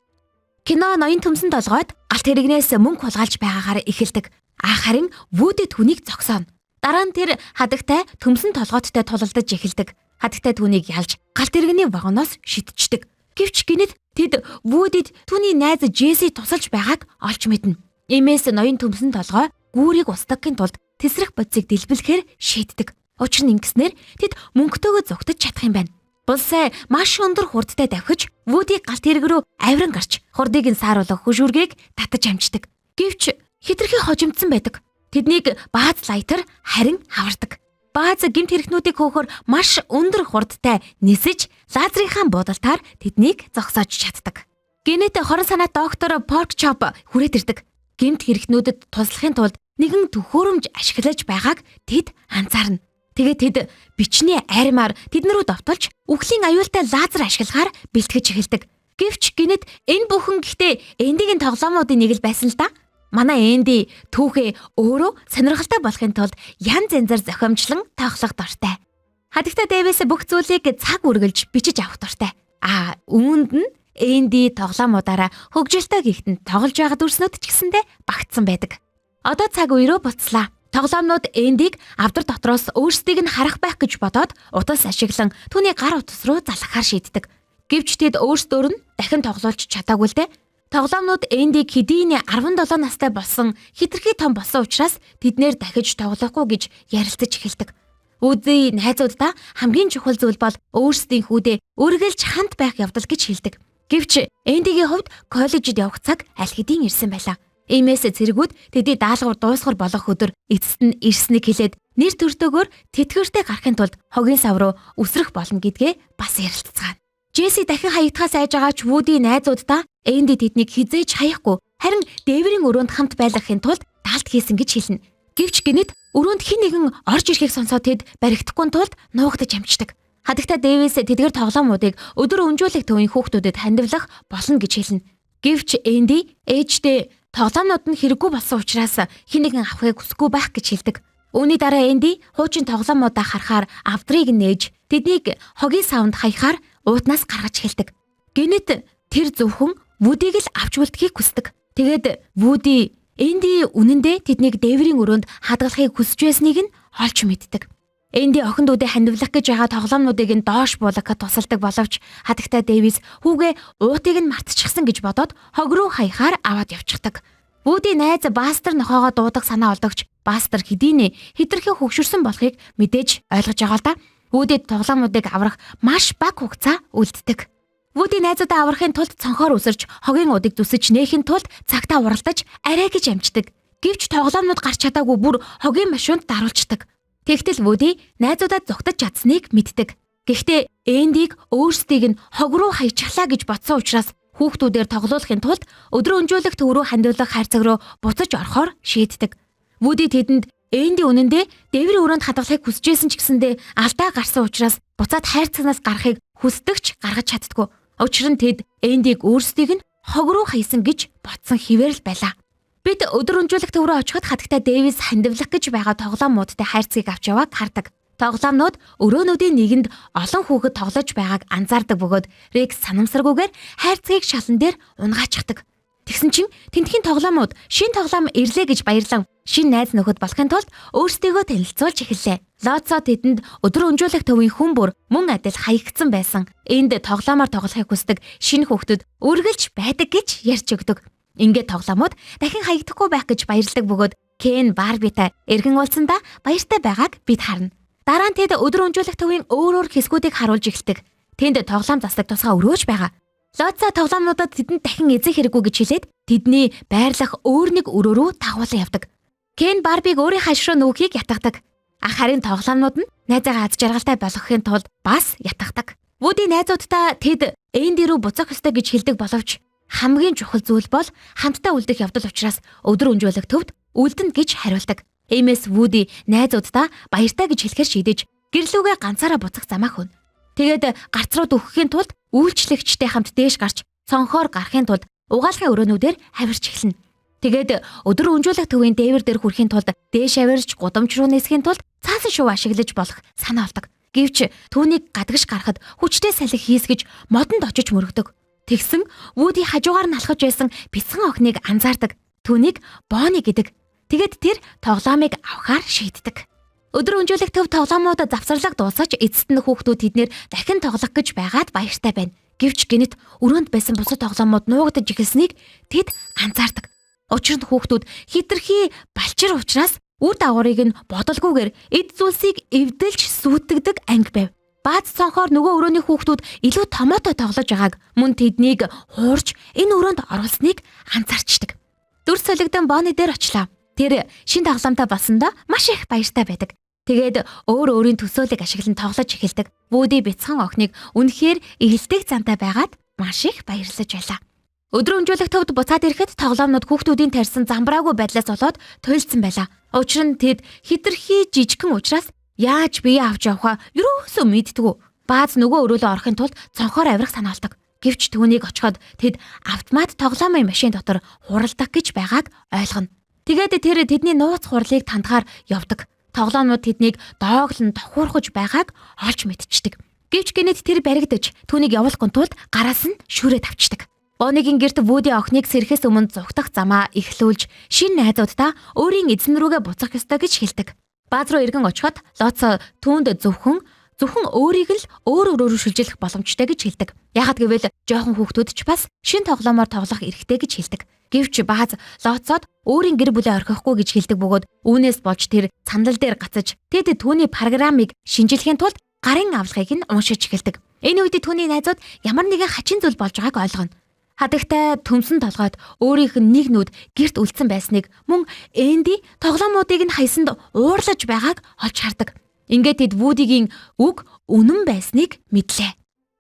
A: Кино ноён төмсөн толгойд галт тэрэгнээс мөнгө хулгайлж байгаагаар эхэлдэг. А харин Вүди түүнийг зогсооно. Дараа нь тэр хадагтай төмсөн толгойттой тулалдаж эхэлдэг. Хадагтай түүнийг ялж галт тэрэгний вагоноос шидчихдэг. Гэвч гинэт тэд Вүдид түүний найз Джесси тусалж байгааг олж мэднэ. Иймээс ноён төмсөн толгой гүүрийг устгахын тулд тэсрэх бодисыг дэлбэлэхээр шийддэг. Учир нь ингэснээр тэд мөнгөтэйгөө зугтаж чадах юм байна. Булсай маш өндөр хурдтай давхиж Вүдийг галт тэрэг рүү авиран гарч хурдыг нь сааруулах хөшүүргийг татаж амждаг. Гэвч хитрхи хожимдсан байдаг. Тэднийг Бааз Лайтер харин хавардаг. Бааз гэмт хэрэгтнүүдийг хөөхөр маш өндөр хурдтай нисэж лазерынхаа буудалтаар тэднийг зогсоож чаддаг. Гинэт хорон санаат доктор Поркчоп хүрээд ирдэг. Гэмт хэрэгтнүүдэд туслахын тулд нэгэн төхөөрөмж ашиглаж байгааг тэд анзаарна. Тэгээд тэд бичний армаар тэдэн рүү довтолж үхлийн аюултай лазер ашиглахаар бэлтгэж эхэлдэг. Гэвч гинэт энэ бүхэн гэхдээ Эндигийн тоглоомуудын нэг л байсан л да. Манай Энди түүхээ өөрөө сонирхолтой болохын тулд янз янзаар зохиомжлон тоглох дуртай. Хадагтай Дэвис бүх зүйлийг цаг үргэлж бичиж авах дуртай. А үүнд нь Энди тоглоомуудаараа хөгжилтэй гихтэнд тоглож байгаа дүрснүүд ч гэсэндээ багтсан байдаг. Одоо цаг үе рүү буцлаа. Тоглоомнууд Эндиг авдар дотроос өөрсдийг нь харах байх гэж бодоод утас ашиглан түүний гар утас руу залгахаар шийддэг. Гэвч тэд өөрсдөөр нь дахин тоглуулж чадаагүй л дээ. Тоглоомнууд Эндиг хэдийн 17 настай болсон хитрхи том болсон учраас тэднэр дахиж тоглохгүй гэж ярилцаж эхэлдэг. Вүди найзууддаа хамгийн чухал зүйл бол өөрсдийн хүүдээ үргэлж хамт байх явдал гэж хэлдэг. Гэвч Эндигийн хувьд коллежид явах цаг аль хэдийн ирсэн байлаа. Иймээс цэргүүд тэдний даалгавар дуусгар болох өдөр эцэст нь ирснийг хэлээд нэр төртөөгөөр тэтгэвртэй гарахын тулд хогийн сав руу үсрэх болно гэдгээ бас ярилцгаана. Джесси дахин хаягдахаас айж байгаа ч Вүди найзууддаа Энди тэднийг хизээж хаяхгүй харин дээврийн өрөөнд хамт байлгахын тулд даалт хийсэн гэж хэлнэ. Гэвч гинэт өрөөнд хэн нэгэн орж ирэхийг сонсоод тэд баригдахгүй тулд нуугдаж амждаг. Хадагта Дэвис тэдгэр тоглоомуудыг өдөр өнжүүлэх төвийн хүүхдүүдэд хандивлах болно гэж хэлнэ. Гэвч Энди ээждээ тоглоомнууд нь хэрэггүй болсон учраас хэн нэгэн авахыг хүсэхгүй байх гэж хэлдэг. Үүний дараа Энди хуучин тоглоомудаа харахаар авдрыг нээж тэднийг хогийн савнд хаяхаар уутнаас гаргаж эхэлдэг. Гинэт тэр зөвхөн Вүдийг л авч үлдэхийг хүсдэг. Тэгээд Вүди Энди үнэндээ тэднийг дээврийн өрөөнд хадгалахыг хүсэж байсныг нь олж мэддэг. Энди охин дүүдээ хандивлах гэж байгаа тоглоомнуудыг нь доош буулгахад тусалдаг боловч хадагтай Дэвис хүүгээ уутыг нь мартчихсан гэж бодоод хог руу хаяхаар аваад явчихдаг. Вүди найз Бастер нохоогоо дуудах санаа олдогч Бастер хэдийнэ хитрхи хөгшөрсөн болохыг мэдээж ойлгож байгаа л да. Вүдид тоглоомнуудыг аврах маш бага хугацаа үлддэг. Вүди найзуудаа аврахын тулд цонхоор үсэрч хогийн удыг зүсэж нээхин тулд цагтаа уралдаж арай гэж амждаг. Гэвч тоглоомнууд гарч чадаагүй бүр хогийн машинд даруулцдаг. Тэгтэл Вүди найзуудаа зугтаж чадсныг мэддэг. Гэхдээ Эндиг өөрсдийг нь хог руу хаячихлаа гэж бодсон учраас хүүхдүүдээр тоглоулахын тулд өдрөө өнжүүлэх төв рүү хандивлах хайрцаг руу буцаж орохоор шийддэг. Вүди тэдэнд Энди үнэндээ дээврийн өрөөнд хадгалахыг хүсэж байсан ч гэсэндээ алдаа гарсан учраас буцаад хайрцагнаас гарахыг хүсдэгч гаргаж чаддаггүй. Учир нь тэд Эндиг өөрсдийг нь хог руу хаясан гэж бодсон хэвээр л байлаа. Бид өдөр өнжүүлэх төв рүү очиход хатагтай Дэвис хандивлах гэж байгаа тоглоомуудтай хайрцгийг авч явааг хардаг. Тоглоомнууд өрөөнүүдийн нэгэнд олон хүүхэд тоглож байгааг анзаардаг бөгөөд Рекс санамсаргүйгээр хайрцгийг шалан дээр унгаачдаг. Тэгсэн чинь тентхийн тоглоомууд шин тоглоом ирлээ гэж баярлан шин найз нөхөд болохын тулд өөрсдийгөө танилцуулж эхэллээ. Лоцо тэдэнд өдөр өнжүүлэх төвийн хүн бүр мөн адил хаягдсан байсан. Энд тоглоомоор тоглохыг хүсдэг шинэ хүүхдүүд үргэлж байдаг гэж ярьж өгдөг. Ингээд тоглоомууд дахин хаягдахгүй байх гэж баярладаг бөгөөд Кен Барбитай эргэн уулзсандаа баяртай байгааг бид харна. Дараа нь тэд өдөр өнжүүлэх төвийн өөр өөр хэсгүүдийг харуулж эхэлдэг. Тэнд тоглоом заслаг тусгай өрөөж байгаа. Лоца тоглоомнуудад тэдэнд дахин эзэн хэрэггүй гэж хэлээд тэдний байрлах өөр нэг өрөө рүү дагуулan явдаг. Кен Барбиг өөрийн хашруу нүүхийг ятгадаг. Харин тоглоомнууд нь найзаагаа аз жаргалтай болгохын тулд бас ятгадаг. Вүди найзуудтай тэд Энди рүү буцах ёстой гэж хэлдэг боловч хамгийн чухал зүйл бол хамтдаа үлдэх явдал учраас өдөр өнжүүлэх төвд үлдэнэ гэж хариулдаг. Иймээс Вүди найзуудтай баяртай гэж хэлэхээр шийдэж гэрлүүгээ ганцаараа буцах замаа хөнө. Тэгээд гарц руу дөхөхийн тулд үйлчлэгчтэй хамт дээш гарч цонхоор гарахын тулд угаалгын өрөөнүүдээр авирч эхэлнэ. Тэгээд өдөр өнжүүлэх төвийн дээвэр дээр хүрэхийн тулд дээш авирч гудамж руу нисэхийн тулд цаасан шувуу ашиглаж болох санаа олдог. Гэвч түүнийг гадагш гарахад хүчтэй салхи хийсгэж модонд очиж мөрөгдөг. Тэгсэн Вүди хажуугаар нь алхаж байсан бяцхан охиныг анзаардаг. Түүнийг Бони гэдэг. Тэгээд тэр тоглоомыг авахар шийддэг. Өдөр өнжүүлэх төв тоглоомууд завсарлаг дуусаж эцэст нь хүүхдүүд тэднэр дахин тоглох гэж байгаад баяртай байна. Гэвч гинэт өрөөнд байсан бусад тоглоомууд нуугдаж эхэлснийг тэд анзаардаг. Учир нь хүүхдүүд хитрхи балчир учраас үр дагаврыг нь бодолгүйгээр эд зүйлсийг эвдэлж сүйтгэдэг анги байв. Бааз цонхоор нөгөө өрөөний хүүхдүүд илүү томоотой тоглож байгааг мөн тэднийг хуурж энэ өрөөнд оруулсныг анзаарчдаг. Дүр солигдон Бони дээр очлаа. Тэр шин тоглоомтой болсондоо маш их баяртай байдаг. Тэгээд өөр өөрийн төсөөлийг ашиглан тоглож эхэлдэг. Вүди бяцхан охиныг үнэхээр эрэлтэг зантай байгаад маш их баярлаж байлаа. Өдөр өнжүүлэх төвд буцаад ирэхэд тоглоомнууд хүүхдүүдийн тарьсан замбраагүй байдлаас болоод туйлдсан байлаа. Учир нь тэд хитрхи жижигхэн учраас яаж бие авч явахаа ерөөсөө мэддэггүй. Бааз нөгөө өрөөлөө орохын тулд цонхоор авирах санаа олдог. Гэвч түүнийг очиход тэд автомат тоглоомын машин дотор хуралдах гэж байгааг ойлгоно. Тэгээд тэр тэдний нууц хурлыг тандахаар явдаг. Тоглоомнууд тэднийг дооглон тохиурхож байгааг олж мэдчихдэг. Гэвч гинэт тэр баригдаж түүнийг явуулахгүй тулд гараас нь шүрээ тавчдаг. Бонигийн гэрт Вүди охиныг сэрхээс өмнө зугтах замаа эхлүүлж шинэ найзуудтай өөрийн эзэн рүүгээ буцах ёстой гэж хэлдэг. Бааз руу эргэн очиход Лоцо түүнд зөвхөн зөвхөн өөрийг л өөр өөрөөр шилжүүлэх боломжтой гэж хэлдэг. Яагад гэвэл жоохон хүүхдүүд ч бас шинэ тоглоомоор тоглох эрхтэй гэж хэлдэг. Гэвч Бааз Лооцоод өөрийн гэр бүлээ орхихгүй гэж хэлдэг бөгөөд үүнээс болж тэр сандал дээр гацаж тэд түүний программыг шинжилэхийн тулд гарын авлагыг нь уншиж эхэлдэг. Энэ үед түүний найзууд ямар нэгэн хачин зүйл болж байгааг ойлгоно. Хадагтай төмсөн толгойд өөрийнх нь нэг нүд герт үлдсэн байсныг мөн Энди тоглоомуудыг нь хайсанд уурлаж байгааг олж хардаг. Ингээд тэд Вудигийн үг үнэн байсныг мэдлээ.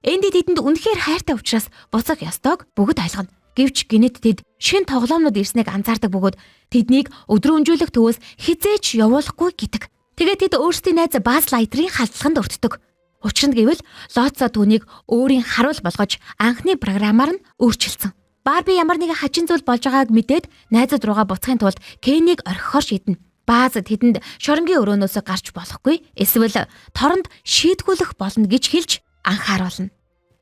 A: Энди тэдэнд үнэхээр хайртай учраас буцах ёстойг бүгд ойлгоно. Гэвч гинэт тэд шинэ тоглоомнууд ирснийг анзаардаг бөгөөд тэднийг өдрөө өнжүүлэх төвөөс хизээч явуулахгүй гэдэг. Тэгээд тэд өөрсдийн найз Баз Лайтрын халдлаганд өртдөг. Учир нь гэвэл Лооцоо түүнийг өөрийн харуул болгож анхны програмаар нь өөрчилсөн. Барби ямар нэгэн хачин зүйл болж байгааг мэдээд найзууд руугаа буцахын тулд Кенийг орхихоор шийднэ. Бааз тэдэнд шоронгийн өрөөнөөс гарч болохгүй эсвэл торонд шийтгүүлэх болно гэж хэлж анхааруулна.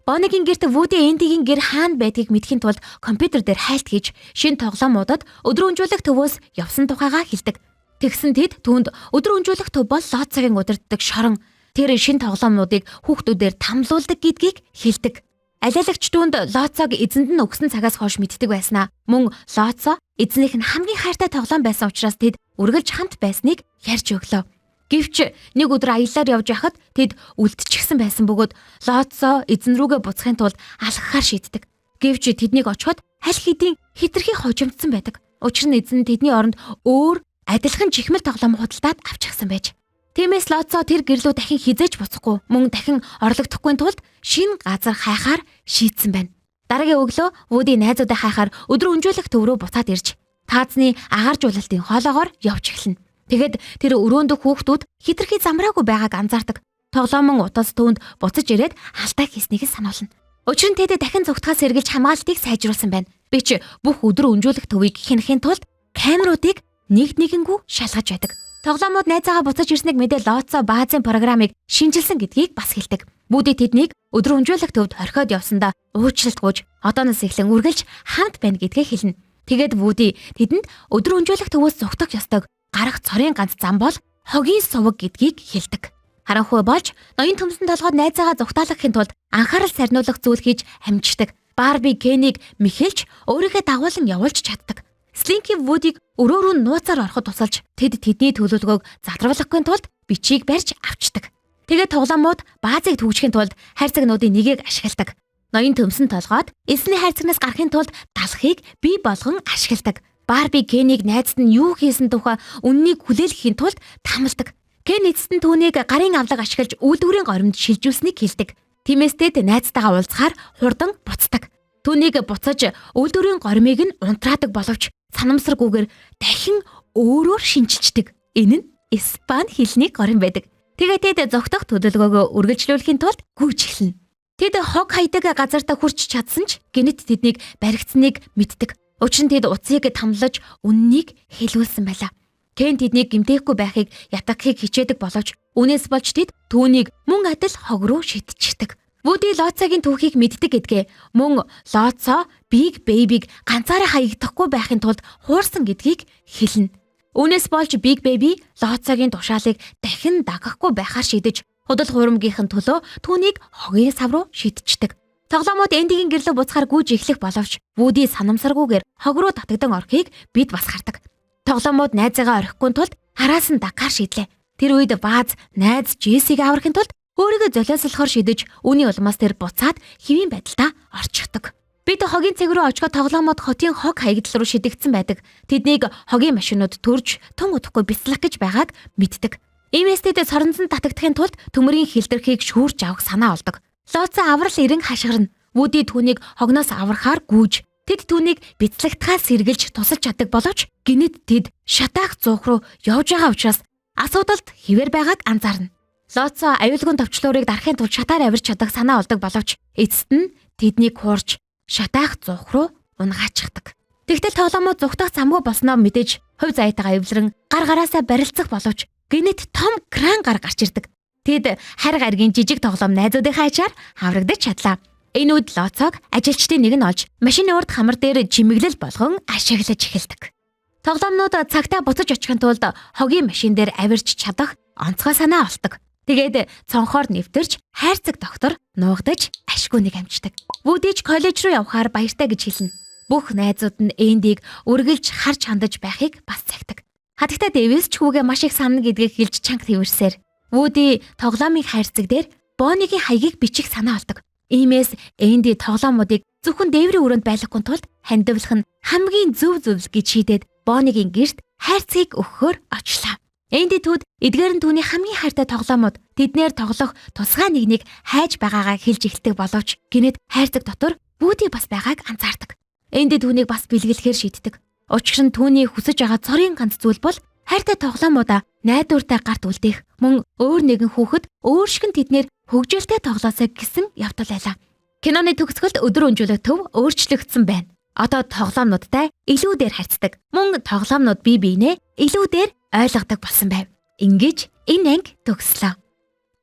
A: Боннигийн гэрт Вуди Эндигийн гэр хаана байдгийг мэдэхин тулд компьютер дээр хайлт хийж шинэ тоглоомуудад өдрөө өнжүүлэх төвөөс явсан тухайгаа хэлдэг. Тэгсэн тэд түүнд өдрөө өнжүүлэх төв бол Лооцогийн удирддаг шорон тэр шинэ тоглоомнуудыг хүүхдүүдээр тамлуулдаг гэдгийг хэлдэг. Алиалагч түүнд Лооцоог эзэнд нь өгсөн цагаас хойш мэддэг байснаа. Мөн Лооцоо эзнийх нь хамгийн хайртай тоглоом байсан учраас тэд үргэлж хамт байсныг ярьж өглөө. Гэвч нэг өдөр аяллаар явж байхад тэд үлдчихсэн байсан бөгөөд Лооцоо эзэн рүүгээ буцахын тулд алхахаар шийддэг. Гэвч тэднийг очиход аль хэдийн хитрхи хожимдсан байдаг. Учир нь эзэн тэдний оронд өөр адилхан чихмэл тоглоом худалдаад авчихсан байж. Тиймээс Лооцоо тэр гэрлүү дахин хизээж буцахгүй мөн дахин орлогдохгүй тулд шинэ газар хайхаар шийдсэн байна. Дараагийн өглөө Вуди найзуудаа хайхаар өдрөө өнжүүлэх төв рүү буцаад ирж таазны агааржуулалтын хоолоогоор явж эхэлнэ. Тэгэд тэр өрөөндөх хүүхдүүд хитрхи замраагүй байгааг анзаардаг. Тоглоомон утас түүнд буцаж ирээд алдаа хийснийг сануулна. Учир нь тэд дахин зүгтгаас сэргэлж хамгаалтыг сайжруулсан байна. Би ч бүх өдрөө өнжүүлэх төвийг хянахын тулд камеруудыг нэг нэгэнгүү шалгаж байдаг. Тоглоомууд найзаагаа буцаж ирснийг мэдээ Лооцоо Баазын программыг шинжилсэн гэдгийг бас хэлдэг. Вуди тэднийг өдрөө өнжүүлэх төвд орхиод явсандаа уучлалт гуйж одооноос эхлэн үргэлж хамт байна гэдгээ хэлнэ. Тэгээд Вуди тэдэнд өдрөө өнжүүлэх төвөөс зугтах ёстойг гарах цорын ганц зам бол хогийн суваг гэдгийг хэлдэг. Харанхуй болж ноён төмсөн толгойд найзаагаа зугтаалгахын тулд анхаарал сарниулах зүйл хийж амждаг. Барби Кенийг мэхэлж өөрийнхөө дагуулan явуулж чаддаг. Слинки Вудиг өрөө рүү нууцаар ороход тусалж тэд тэдний төлөвлөгөөг задравлахгүй тулд бичгийг барьж авчдаг. Тэгээд тоглоомууд баазыг түгжихийн тулд хайрцагнуудын нэгийг ашигладаг. Ноён төмсөн толгойд эсний хайрцагнаас гарахын тулд талхыг бий болгон ашигладаг. Барби Кенийг найзад нь юу хийсэн тухай үннийг хүлээлгэхийн тулд тамалдаг. Кен эцэст нь түүнийг гарын авлага ашиглаж үйлдвэрийн горимд шилжүүлсэнийг хэлдэг. Тиймээс тэд найзтайгаа уулзахаар хурдан буцдаг. Түүнийг буцаж үйлдвэрийн горимыг нь унтраадаг боловч санамсаргүйгээр дахин өөрөөр шинчилждэг. Энэ нь Испани хэлний горим байдаг. Тэгээд тэд зогтох төлөвлөгөөгөө үргэлжлүүлэхийн тулд гүйж эхэлнэ. Тэд хог хайдаг газартаа хүрч чадсан ч гинэт тэднийг баригдсаныг мэддэг. Учир нь тэд утсыг тамлаж үннийг хэлүүлсэн байлаа. Кен тэднийг гэмтээхгүй байхыг ятгахыг хичээдэг боловч үүнээс болж тэд түүнийг мөн адил хог руу шидчихдэг. Вуди Лооцогийн түүхийг мэддэг гэдгээ мөн Лооцоо Биг Бэйбиг ганцаараа хаягдахгүй байхын тулд хуурсан гэдгийг хэлнэ. Үүнээс болж Биг Бэйби Лооцогийн тушаалыг дахин дагахгүй байхаар шийдэж худал хуурмгийнхэн төлөө түүнийг хогийн сав руу шидчихдэг. Тоглоомууд Эндигийн гэрлөө буцахаар гүйж эхлэх боловч Вуди санамсаргүйгээр хог руу татагдан орохыг бид бас хардаг. Тоглоомууд найзаагаа орхихгүй тулд араас нь дагахаар шийдлээ. Тэр үед Бааз найз Джессиг аврахын тулд өөрийгөө золиослохоор шидэж үүний улмаас тэр буцаад хэвийн байдалдаа орчихдог. Бид хогийн цэг рүү очиход тоглоомод хотын хог хаягдал руу шидэгдсэн байдаг. Тэднийг хогийн машинууд төрж тун удахгүй бяцлах гэж байгааг мэддэг. Иймээс тэд соронзон татагдахын тулд төмөрийн хилдэрхийг шүүрч авах санаа олдог. Лооцоо аврал ирэн хашгирна. Вуди түүнийг хогноос аврахаар гүйж тэд түүнийг бяцлагтахаас сэргэлж тусалж чаддаг боловч гинэт тэд шатаах зуух руу явж байгаа учраас асуудалд хിവэр байгааг анзаарна. Лооцоо аюулгүй товчлуурыг дарахын тулд шатаар авирч чадах санаа олдог боловч эцэст нь тэднийг хуурч шатаах зуух руу унгаачдаг. Тэгтэл тоглоомод зүгтах замгүй болсноо мэдээж хувь заяатайгаа эвлэрэн гар гараасаа барилцах боловч гинэт том кран гар гарч ирдэг. Тэд харь гаргийн жижиг тоглоом найзуудынхаа ачаар хаврагдаж чадлаа. Энэ үед Лооцоог ажилчдын нэг нь олж машины урд хамар дээр чимэглэл болгон ашиглаж эхэлдэг. Тоглоомнууд цагтаа буцаж очихын тулд хогийн машин дээр авирч чадах онцгой санаа олдог. Тэгээд цонхоор нэвтэрч хайрцаг доктор нуугдаж ашгүй нэг амждаг. Вүди ч коллеж руу явахаар баяртай гэж хэлнэ. Бүх найзууд нь Эндиг үргэлж харж хандаж байхыг бас цагдаг. Хатагтай Дэвис ч хүүгээ маш их санана гэдгийг хэлж чанга тэрвэрсээр. Вүди тоглоомын хайрцаг дээр Боннигийн хаягийг бичих санаа олдог. Иймээс Энди тоглоомуудыг зөвхөн дээврийн өрөөнд байлгахгүй тулд хандивлах нь хамгийн зөв зүйл гэж шийдээд Боннигийн гэрт хайрцгийг өгөхөөр очлоо. Энди түүд эдгээр нь түүний хамгийн хайртай тоглоомууд тэднээр тоглох тусгай нэгнийг хайж байгаагаа хэлж эхэлдэг боловч гэнэт хайрцаг дотор Вүди бас байгааг анзаардаг. Энди түүнийг бас бэлгэлэхээр шийддэг. Учир нь түүний хүсэж байгаа цорын ганц зүйл бол хайртай тоглоомуудаа найдвартай гарт үлдээх мөн өөр нэгэн хүүхэд өөр шигэн тэднэр хөгжилтэй тоглоосой гэсэн явдал байлаа. Киноны төгсгөлд өдөр өнжүүлэх төв өөрчлөгдсөн байна. Одоо тоглоомнуудтай илүү дээр харьцдаг. Мөн тоглоомнууд бие биенээ илүү дээр ойлгодог болсон байв. Ингэж энэ анги төгслөө.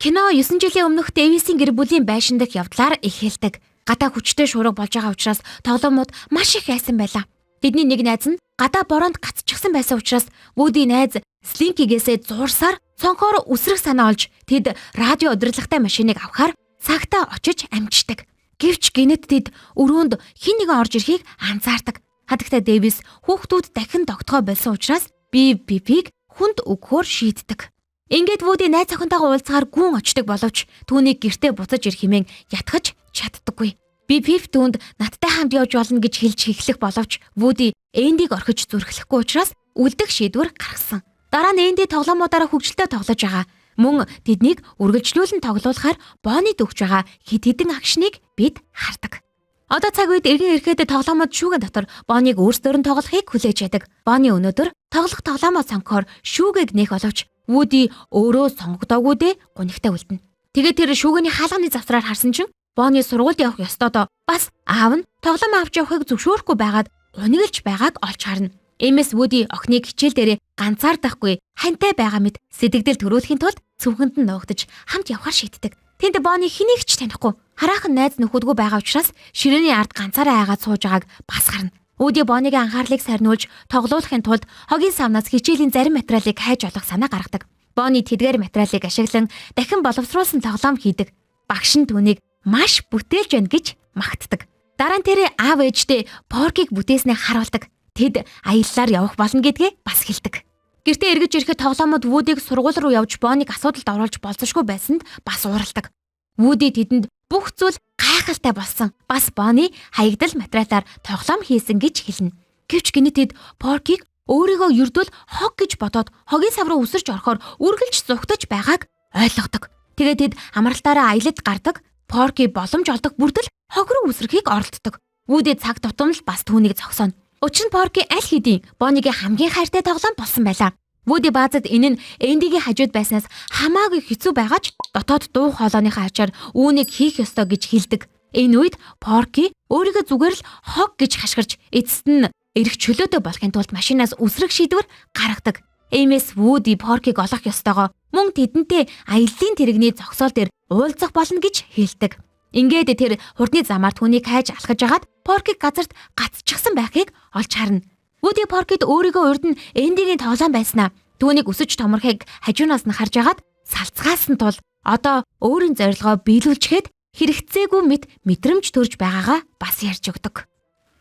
A: Кино 9 жилийн өмнөх Дэвисийн гэр бүлийн байшин дах явдлаар эхэлдэг. Гадаа хүчтэй шуурга болж байгаа учраас тоглоомнууд маш их айсан байлаа. Тэдний нэг найз нь гадаа бороонд гацчихсан байсан учраас Вуди найз Слинкигээсээ зуурсаар цонхоор үсрэх санаа олж тэд радио удирдлагатай машиныг авахар цагтаа очиж амждаг. Гэвч гэнэт тэд өрөөнд хэн нэгэн орж ирэхийг анзаардаг. Хатагтай Дэвис хүүхдүүд дахин тогтгоо болсон учраас Би Пипийг хүнд өгөхөөр шийддэг. Ингээд Вуди найз охинтойгоо уулзахаар гүн очдог боловч түүнийг гэртээ буцаж ирэх хэмээн ятгах чаддаггүй. Би Пип түүнд надтай хамт явж болно гэж хэлж хэхлэх боловч Вуди Эндиг орхиж зүрхлэхгүй учраас үлдэх шийдвэр гаргасан. Дараа нь Энди тоглоомуудаараа хөгжилтэй тоглож байгаа. Мөн тэднийг үргэлжлүүлэн тоглуулахаар Боннид өгч байгаа хэд хэдэн action ыг бид хардаг. Одоо цаг үед эргэн ирэхэд тоглоомод шүүгэн дотор Бонниг өөрсдөөр нь тоглохыг хүлээж байдаг. Бонни өнөөдөр тоглох тоглоомоо сонгохоор шүүгийг нээх боловч Вуди өөрөө сонгогдоогүй дээ гунигтай үлдэнэ. Тэгээд тэр шүүгэний хаалганы завсраар харсан чинь Бонни сургуульд явах ёстойдоо бас аав нь тоглоом авч явахыг зөвшөөрөхгүй байгаад гуниглж байгааг олж харна. Иймээс Вуди охиныг хичээл дээрээ ганцаардахгүй хантай байгаа мэт сэтгэгдэл төрүүлэхийн тулд цүнхэнд нь нуугдаж хамт явахар шийддэг. Тэнд Бонни хэнийг ч танихгүй. Хараахан найз нөхөдгүй байгаа учраас ширээний ард ганцаараа айгаад сууж байгааг бас харна. Вуди Боннигийн анхаарлыг сарниулж тоглуулахын тулд хогийн савнаас хичээлийн зарим материалыг хайж олох санаа гаргадаг. Бонни тэдгээр материалыг ашиглан дахин боловсруулсан тоглоом хийдэг. Багш нь түүнийг маш бүтээлж байна гэж магтдаг. Дараа нь тэр аав ээждээ Поркийг бүтээснээ харуулдаг. Тэд аяллаар явах болно гэдгээ бас хэлдэг. Гэртээ эргэж ирэхэд тоглоомод Вудиг сургууль руу явж Бонниг асуудалд оруулж болзошгүй байсанд бас ууралдаг. Вуди тэдэнд бүх зүйл гайхалтай болсон. Бас Бонни хаягдал материалаар тоглоом хийсэн гэж хэлнэ. Гэвч гэнэт тэд Поркийг өөрийгөө ердөөл хог гэж бодоод хогийн сав руу үсэрч орохоор үргэлж зугтаж байгааг ойлгодог. Тэгээд тэд амралтаараа аялалд гардаг. Порки боломж олдох бүрдэл хог руу үсрэхийг оролддог. Вуди цаг тутам л бас түүнийг зогсооно. Учир нь Порки аль хэдийн Боннигийн хамгийн хайртай тоглоом болсон байлаа. Вуди баазад энэ нь Эндигийн хажууд байснаас хамаагүй хэцүү байгаа ч дотоод дуу хоолойныхоо ачаар үүнийг хийх ёстой гэж хэлдэг. Энэ үед Порки өөрийгөө зүгээр л хог гэж хашгирч эцэст нь эрх чөлөөтэй болохын тулд машинаас үсрэх шийдвэр гаргадаг. Иймээс Вуди Поркиг олох ёстойгоо мөн тэдэнтэй аяллаа тэрэгний зогсоол дээр уулзах болно гэж хэлдэг. Ингээд тэр хурдны замаар түүнийг хайж алхаж агаад Поркиг газарт гацчихсан байхыг олж харна. Вуди Поркид өөрийгөө урд нь Эндигийн тоглоом байснаа түүнийг өсөж томорхыг хажуунаас нь харж агаад салцгаасан тул одоо өөрийн зорилгоо биелүүлчихэд хэрэгцээгүй мэт мэдрэмж төрж байгаагаа бас ярьж өгдөг.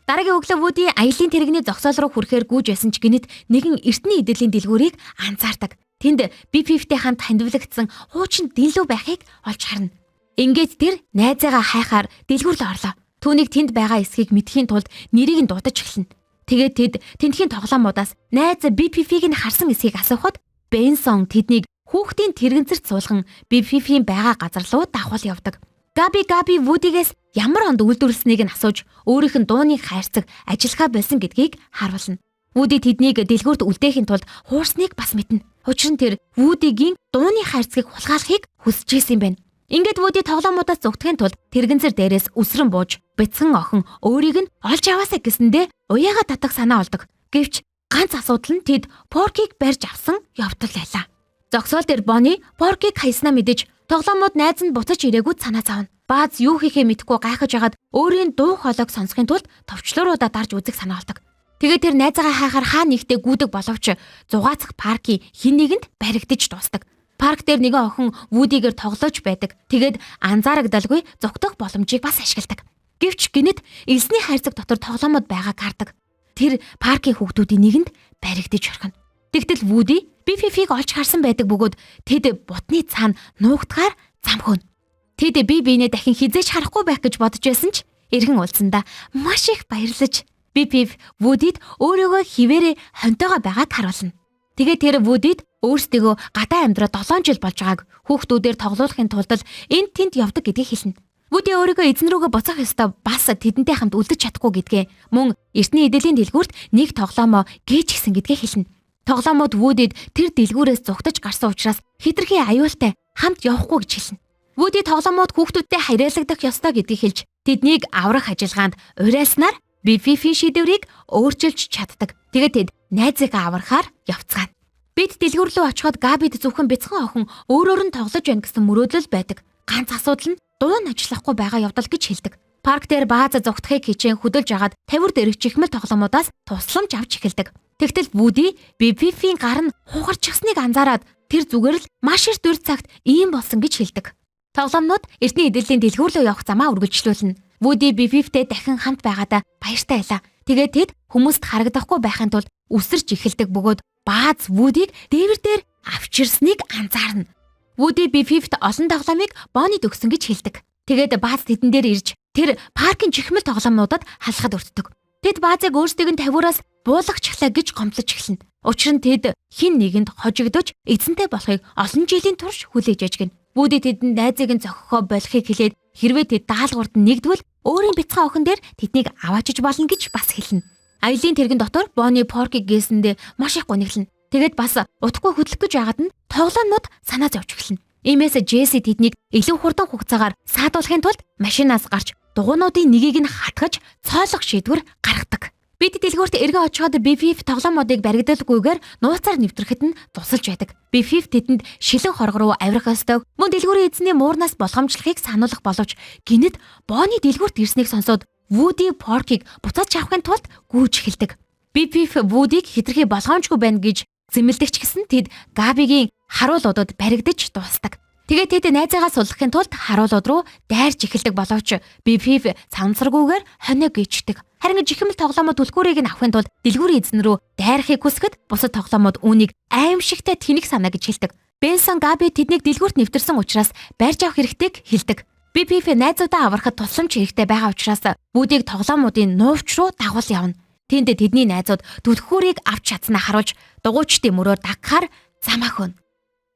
A: Дараагийн өглөө Вуди аялын тэрэгний зогсоол руу хүрэхээр гүйж байсан ч гэнэт нэгэн эртний эдэллийн дэлгүүрийг анзаардаг. Тэнд Би Пифтэй хамт хандивлагдсан хуучин дэлүү байхыг олж харна. Ингээд тэр найзаагаа хайхаар дэлгүүр рүү орлоо. Түүнийг тэнд байгаа эсхийг мэдэхийн тулд нэрийг нь дуудаж эхэлнэ. Тэгээд тэд тэндхийн тоглоомудаас найз Би Пифийг нь харсан эсхийг асуухад Бенсон тэднийг хүүхдийн тэрэгцэрт суулган Би Пифийн байгаа газар руу дагуул явдаг. Габи Габи Вудигээс ямар онд үйлдвэрлэснийг нь асууж өөрийнх нь дууны хайрцаг ажиллахаа болсон гэдгийг харуулна. Вуди тэднийг дэлгүүрт үлдээхийн тулд хуурсныг бас мэднэ. Учир нь тэр Вудигийн дууны хайрцгийг хулгайлахыг хүсэж байсан юм байна. Ингээд Вуди тоглоомудаас зүгтгэхийн тулд тэрэгцэр дээрээс үсрэн бууж бяцхан охин өөрийг нь олж аваасаа гэсэндээ уяага татах санаа олдог. Гэвч ганц асуудал нь тэд Поркийг барьж авсан явдал байлаа. Зогсоол дээр Бонни Поркийг хаяснаа мэдэж тоглоомод найз нь буцаж ирээгүй санаа зовно. Бааз юу хийхээ мэдэхгүй гайхаж хагаад өөрийн дуу хоолойг сонсохын тулд товчлууруудаа дарж үзэх санаа олдог. Тэгээд тэр найзаагаа хайхаар хаа нэгтээ гүйдэг боловч зугаацах паркийн хэн нэгэнд баригдаж дуустдаг. Парк дээр нэгэн охин Вудигээр тоглож байдаг. Тэгээд анзаарагдалгүй зугтах боломжийг бас ашигладаг. Гэвч гэнэт элсний хайрцаг дотор тоглоомод байгааг хардаг. Тэр паркийн хүүхдүүдийн нэгэнд баригдаж орхино. Тэгтэл Вуди Бифифийг олж харсан байдаг бөгөөд тэд бутны цаана нуугдахаар зам хөөнө. Тэд бие биенээ дахин хэзээ ч харахгүй байх гэж бодож байсан ч эргэн уулзсандаа маш их баярлаж Бифиф Вудид өөрийгөө хിവэрэ хонтойгоо байгааг харуулна. Тэгээд тэр Вудид өөрсдийгөө гадаа амьдраа 7 жил болж байгааг хүүхдүүдээр тоглуулахын тулд л энд тэнд явдаг гэдгийг хэлнэ. Вуди өөрийгөө эзэн рүүгээ буцах ёстой бас тэдэнтэй хамт үлдэж чадахгүй гэдгээ мөн эртний эдэлийн дэлгүүрт нэг тоглоомоо гээч гисэн гэдгээ хэлнэ. Тоглоомод Вудид тэр дэлгүүрээс зугтаж гарсан учраас хэтэрхий аюултай хамт явахгүй гэж хэлнэ. Вуди тоглоомод хүүхдүүдтэй харьяалагдах ёстой гэдгийг хэлж тэднийг аврах ажиллагаанд уриалснаар Бифифийн шийдвэрийг өөрчилж чаддаг. Тэгээд тэд найзыгаа аврахаар явцгаана. Бид дэлгүүр рүү очиход Габид зөвхөн бяцхан охин өөрөөр нь тоглож байна гэсэн мөрөөдөл байдаг. Ганц асуудал нь дуу нь ажиллахгүй байгаа явдал гэж хэлдэг. Парк дээр бааз зугтахыг хичээн хөдөлж агаад тавиур дээрх чихмэл тоглоомудаас тусламж авч эхэлдэг. Тэгтэл Вуди Бифифийн гар нь хугарчихсныг анзаараад тэр зүгээр л маш их дүр цагт ийм болсон гэж хэлдэг. Тоглоомнууд эртний эдэлийн дэлгүүр рүү явах замаа үргэлжлүүлнэ. Вуди Бифифтэй дахин хамт байгаадаа баяртай байлаа. Тэгээд тэд хүмүүст харагдахгүй байхын тулд үсэрч эхэлдэг бөгөөд бааз Вудиг дээвэр дээр авчирсныг анзаарна. Вуди Бифифт олон тоглоомыг Боннид өгсөн гэж хэлдэг. Тэгээд бааз тэдэн дээр ирж тэр паркийн чихмэл тоглоомнуудад халахад өртдөг. Тэд баазыг өөрсдийг нь тавиураас буулгачихлаа гэж гомдлож эхэлнэ. Учир нь тэд хэн нэгэнд хожигдож эзэнтэй болохыг олон жилийн турш хүлээж ажигна. Вуди тэдэнд найзыг нь зохихоо болохыг хэлээд хэрвээ тэд даалгаварт нь нэгдвэл өөрийн бяцхан охин дээр тэднийг аваачиж болно гэж бас хэлнэ. Аялын тэрэгэн дотор Бонни Поркиг гээсэндээ маш их гуниглана. Тэгээд бас утгагүй хөдлөх гэж байгаад нь тоглоомнууд санаа зовж эхэлнэ. Иймээс Джесси тэднийг илүү хурдан хугацаагаар саадуулахын тулд машинаас гарч дугуйнуудын нэгийг нь хатгаж цоолох шийдвэр гаргадаг. Бид дэлгүүрт эргэн очиход Бифиф тоглоомуудыг баригдалгүйгээр нууцаар нэвтрэхэд нь тусалж байдаг. Бифиф тэдэнд шилэн хорго руу авирах ёстойг мөн дэлгүүрийн эзний муурнаас болгоомжлохыг сануулах боловч гэнэт Бонни дэлгүүрт ирснийг сонсоод Вуди Поркийг буцааж авахын тулд гүйж эхэлдэг. Бифиф Вудиг хэтэрхий болгоомжгүй байна гэж зэмлдэг ч гэсэн тэд Габигийн харуулуудад баригдаж дуустдаг. Тэгээд тэд найзаагаа суллахын тулд харуулууд руу дайрч эхэлдэг боловч Бифиф цамцаргүйгээр хонио гээчдэг. Харин жихэмэл тоглоомод түлхүүрийг нь авахын тулд дэлгүүрийн эзэн рүү дайрахыг хүсэхэд бусад тоглоомод үүнийг аимшигтай тэнэг санаа гэж хэлдэг. Бенсон Габи тэднийг дэлгүүрт нэвтэрсэн учраас барьж авах хэрэгтэйг хэлдэг. Бифиф найзуудаа аврахад тусламж хэрэгтэй байгаа учраас Вудиг тоглоомуудын нуувч руу дагуул явна. Тэнд тэдний найзууд түлхүүрийг авч чадсанаа харуулж дугуйчдын мөрөөр дагахаар замаа хөөнө.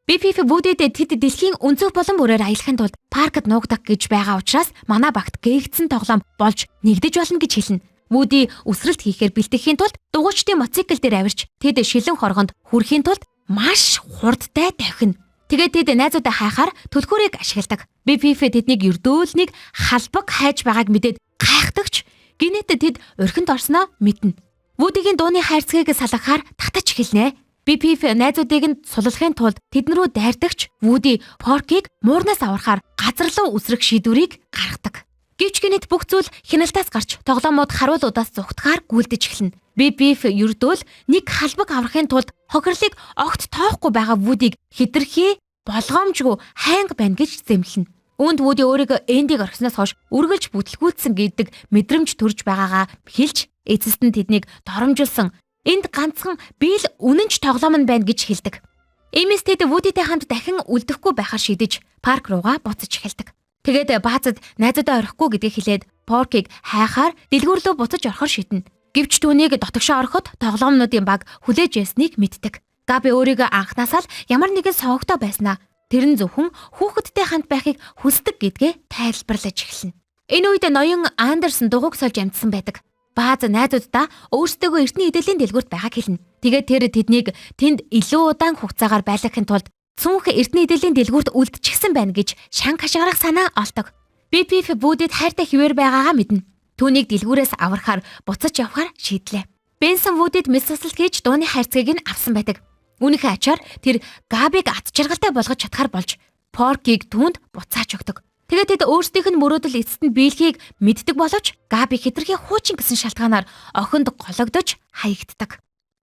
A: Бифиф Вудид тэд дэлхийн өнцөг болон бүрээр аялахын тулд паркт нуугдах гэж байгаа учраас манай багт гээгдсэн тоглоом болж нэгдэж болно гэж хэлнэ. Вуди үсрэлт хийхээр бэлтгэхийн тулд дугуйчдын мотоцикл дээр авирч тэд шилэн хоргонд хүрэхийн тулд маш хурдтай давхина. Тэгээд тэд найзуудаа хайхаар түлхүүрийг ашигладаг. Бифиф тэднийг ердөөл нэг халбаг хайж байгааг мэдээд гайхдагч гинэт тэд орхинд орсноо мэднэ. Вудигийн дууны хайрцгийг салгахаар татаж эхэлнэ. Бифиф найзуудыг нь суллахын тулд тэдэн рүү дайрдагч Вуди Поркийг муурнаас аврахаар газар руу үсрэх шийдвэрийг гаргадаг. Гэвч гэнэт бүх зүйл хяналтаас гарч тоглоомууд харуулуудаас зугтахаар гүйлдэж эхэлнэ. Бифиф ердөөл нэг халбаг аврахын тулд хохирлыг огт тоохгүй байгаа Вудиг хэтэрхий болгоомжгүй хайнга байна гэж зэмлэнэ. Үүнд Вуди өөрийгөө Эндиг орхисноос хойш үргэлж бүтлгүүцсэн гэдэг мэдрэмж төрж байгаагаа хэлж эцэст нь тэднийг доромжилсон. Энд ганцхан би л үнэнч тоглоом нь байна гэж хэлдэг. Иймээс тэд Вудитэй хамт дахин үлдэхгүй байхаар шийдэж парк руугаа буцаж эхэлдэг. Тэгээд баазад найзуудаа орхихгүй гэдгийг хэлээд Поркийг хайхаар дэлгүүр рүү буцаж орохоор шийднэ. Гэвч түүнийг дотогшоо ороход тоглоомнуудын баг хүлээж ясныг мэддэг. Габи өөрийгөө анхнаасаа л ямар нэгэн сонгогтой байснаа тэр нь зөвхөн хүүхэдтэй хамт байхыг хүсдэг гэдгээ тайлбарлаж эхэлнэ. Энэ үед ноён Андерсон дугуйг сольж амжсан байдаг. Бааз найзууддаа өөрсдөө эртний эдэлийн дэлгүүрт байгааг хэлнэ. Тэгээд тэр тэднийг тэнд илүү удаан хугацаагаар байлгахын тулд цүнх эртний эдэлийн дэлгүүрт үлдчихсэн байна гэж шанг хашгирах санаа олдог. Бипиф Вүдэд хайртай хിവэр байгаагаа мэднэ. Түүнийг дэлгүүрээс аврахаар буцаж явахаар шийдлээ. Бенсон Вүдэд мэс тусалт хийж дууны хайрцгийг нь авсан байдаг. Үүнийхээ ачаар тэр Габиг ат жаргалтай болгож чадхаар болж Поркийг түүнд буцааж өгдөг. Тэгээд тэд өөрсдийнх нь мөрөөдөл эцэст нь биелэхийг мэддэг боловч Габи хэтэрхий хуучин гэсэн шалтгаанаар охинд гологдож хаягддаг.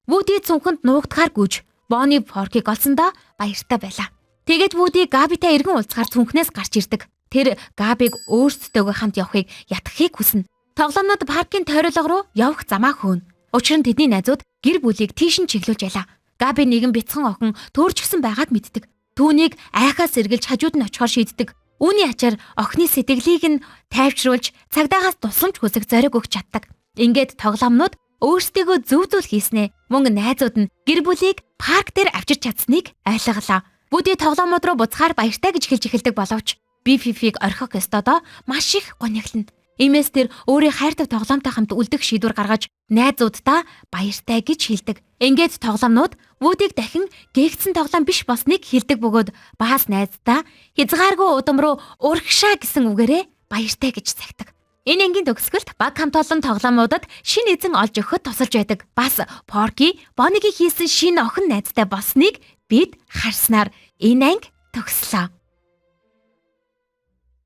A: Вүди цүнхэнд нуугдахаар гүйж Бонни Поркийг олсондоо баяртай байлаа. Тэгээд Вуди Габитай эргэн уулзахаар цүнхнээс гарч ирдэг. Тэр Габиг өөрсдөөгөө хамт явахыг ятгахыг хүснэ. Тоглоомнууд паркийн тойролго руу явах замаа хөөнө. Учир нь тэдний найзууд гэр бүлийг тийш нь чиглүүлж байлаа. Габи нэгэн бяцхан охин төөрчгсөн байгааг мэддэг. Түүнийг айхаас сэргэлж хажууд нь очихоор шийддэг. Үүний ачаар охины сэтгэлийг нь тайвшруулж цагдаагаас тусламж хүсэх зориг өгч чаддаг. Ингээд тоглоомнууд өөрсдийгөө зөв зүйл хийснээ мөн найзууд нь гэр бүлийг парк дээр авчирч чадсныг ойлголоо. Бүди тоглоомууд руу буцахаар баяртай гэж хэлж эхэлдэг боловч BFF-ийг орхих ёстойдоо маш их гуниглана. Иймээс тэр өөрийн хайртай тоглоомтой хамт үлдэх шийдвэр гаргаж найзууддаа баяртай гэж хэлдэг. Ингээд тоглоомнууд Вүүдийг дахин гээгдсэн тоглоом биш болсныг хэлдэг бөгөөд Баас найздаа хязгааргүй удам руу урагшаа гэсэн үгээрээ баяртай гэж цагтаг. Энэ ангийн төгсгөлт баг хамт олон тоглоомуудад шинэ эзэн олж өгөхөд тусалж байдаг. Бас Порки Боннигийн хийсэн шинэ охин найзтай болсныг бид харснаар энэ анги төгслөө.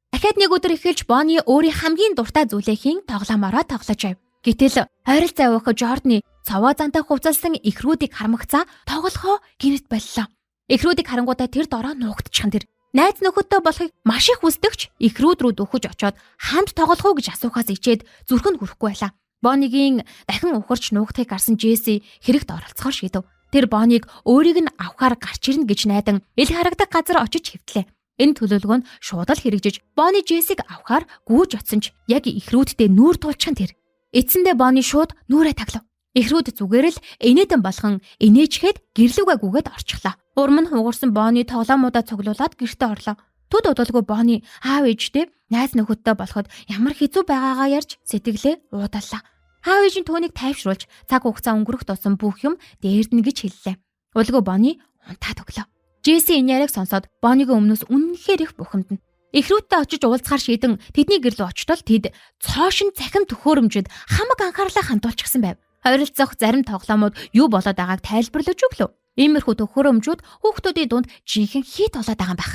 A: Дахиад нэг өдөр эхэлж Бонни өөрийн хамгийн дуртай зүйлийн тоглоомороо тоглож байв. Гэтэл ойролцоо явах Жордны цовоо зантай хувцалсан эхрүүдийг харамгацаа тоглохоо гинэт боллоо. Эхрүүдийг харангуутаа тэр дороо нуугдчихсан тэр. Найз нөхөдтэй болохыг маш их хүсдэгч эхрүүд рүү дөхөж очоод хамт тоглох уу гэж асуухаас ичээд зүрх нь хүрэхгүй байлаа. Боннигийн дахин ухарч нуугдахыг харсан Джесси хэрэгт оролцохоор шийдэв. Тэр Бонниг өөрийг нь авахар гарч ирнэ гэж найдан ил харагдах газар очиж хэвтлээ. Энэ төлөвлөгөө нь шууд л хэрэгжиж Бонни Джессиг авахар гүйж очсон ч яг эхрүүдтэй нүүр тулчихсан тэр. Эцэндээ Бонни шууд нүрээ таглав. Эхрүүд зүгээр л инээдэн болгон инээчгээд гэрлүүгээ гүгээд орчихлоо. Урам нь хугарсан Бонни тоглоомудаа цуглуулад гэртээ орлоо. Төд удалгүй Бонни аав ээжтэй найз нөхөдтэй болоход ямар хэцүү байгаагаа ярьж сэтгэлээ уудаллаа. Аав ээж нь түүнийг тайвшруулж цаг хугацаа өнгөрөх тусам бүх юм дээрдэнэ гэж хэллээ. Улгүй Бонни унтаад өглөө. Джесси энэ яриаг сонсоод Боннигийн өмнөөс үнэнхээр их бухимдана. Эхрүүдтэй очиж уулзахаар шийдэн тэдний гэр рүү очтол тэд цоошин цахим төхөөрөмжөд хамаг анхаарлаа хандуулчихсан байв. Ойролцоох зарим тоглоомууд юу болоод байгааг тайлбарлаж өглөө. Иймэрхүү төхөөрөмжүүд хүүхдүүдийн дунд жинхэнэ хит болоод байгаа юм байх.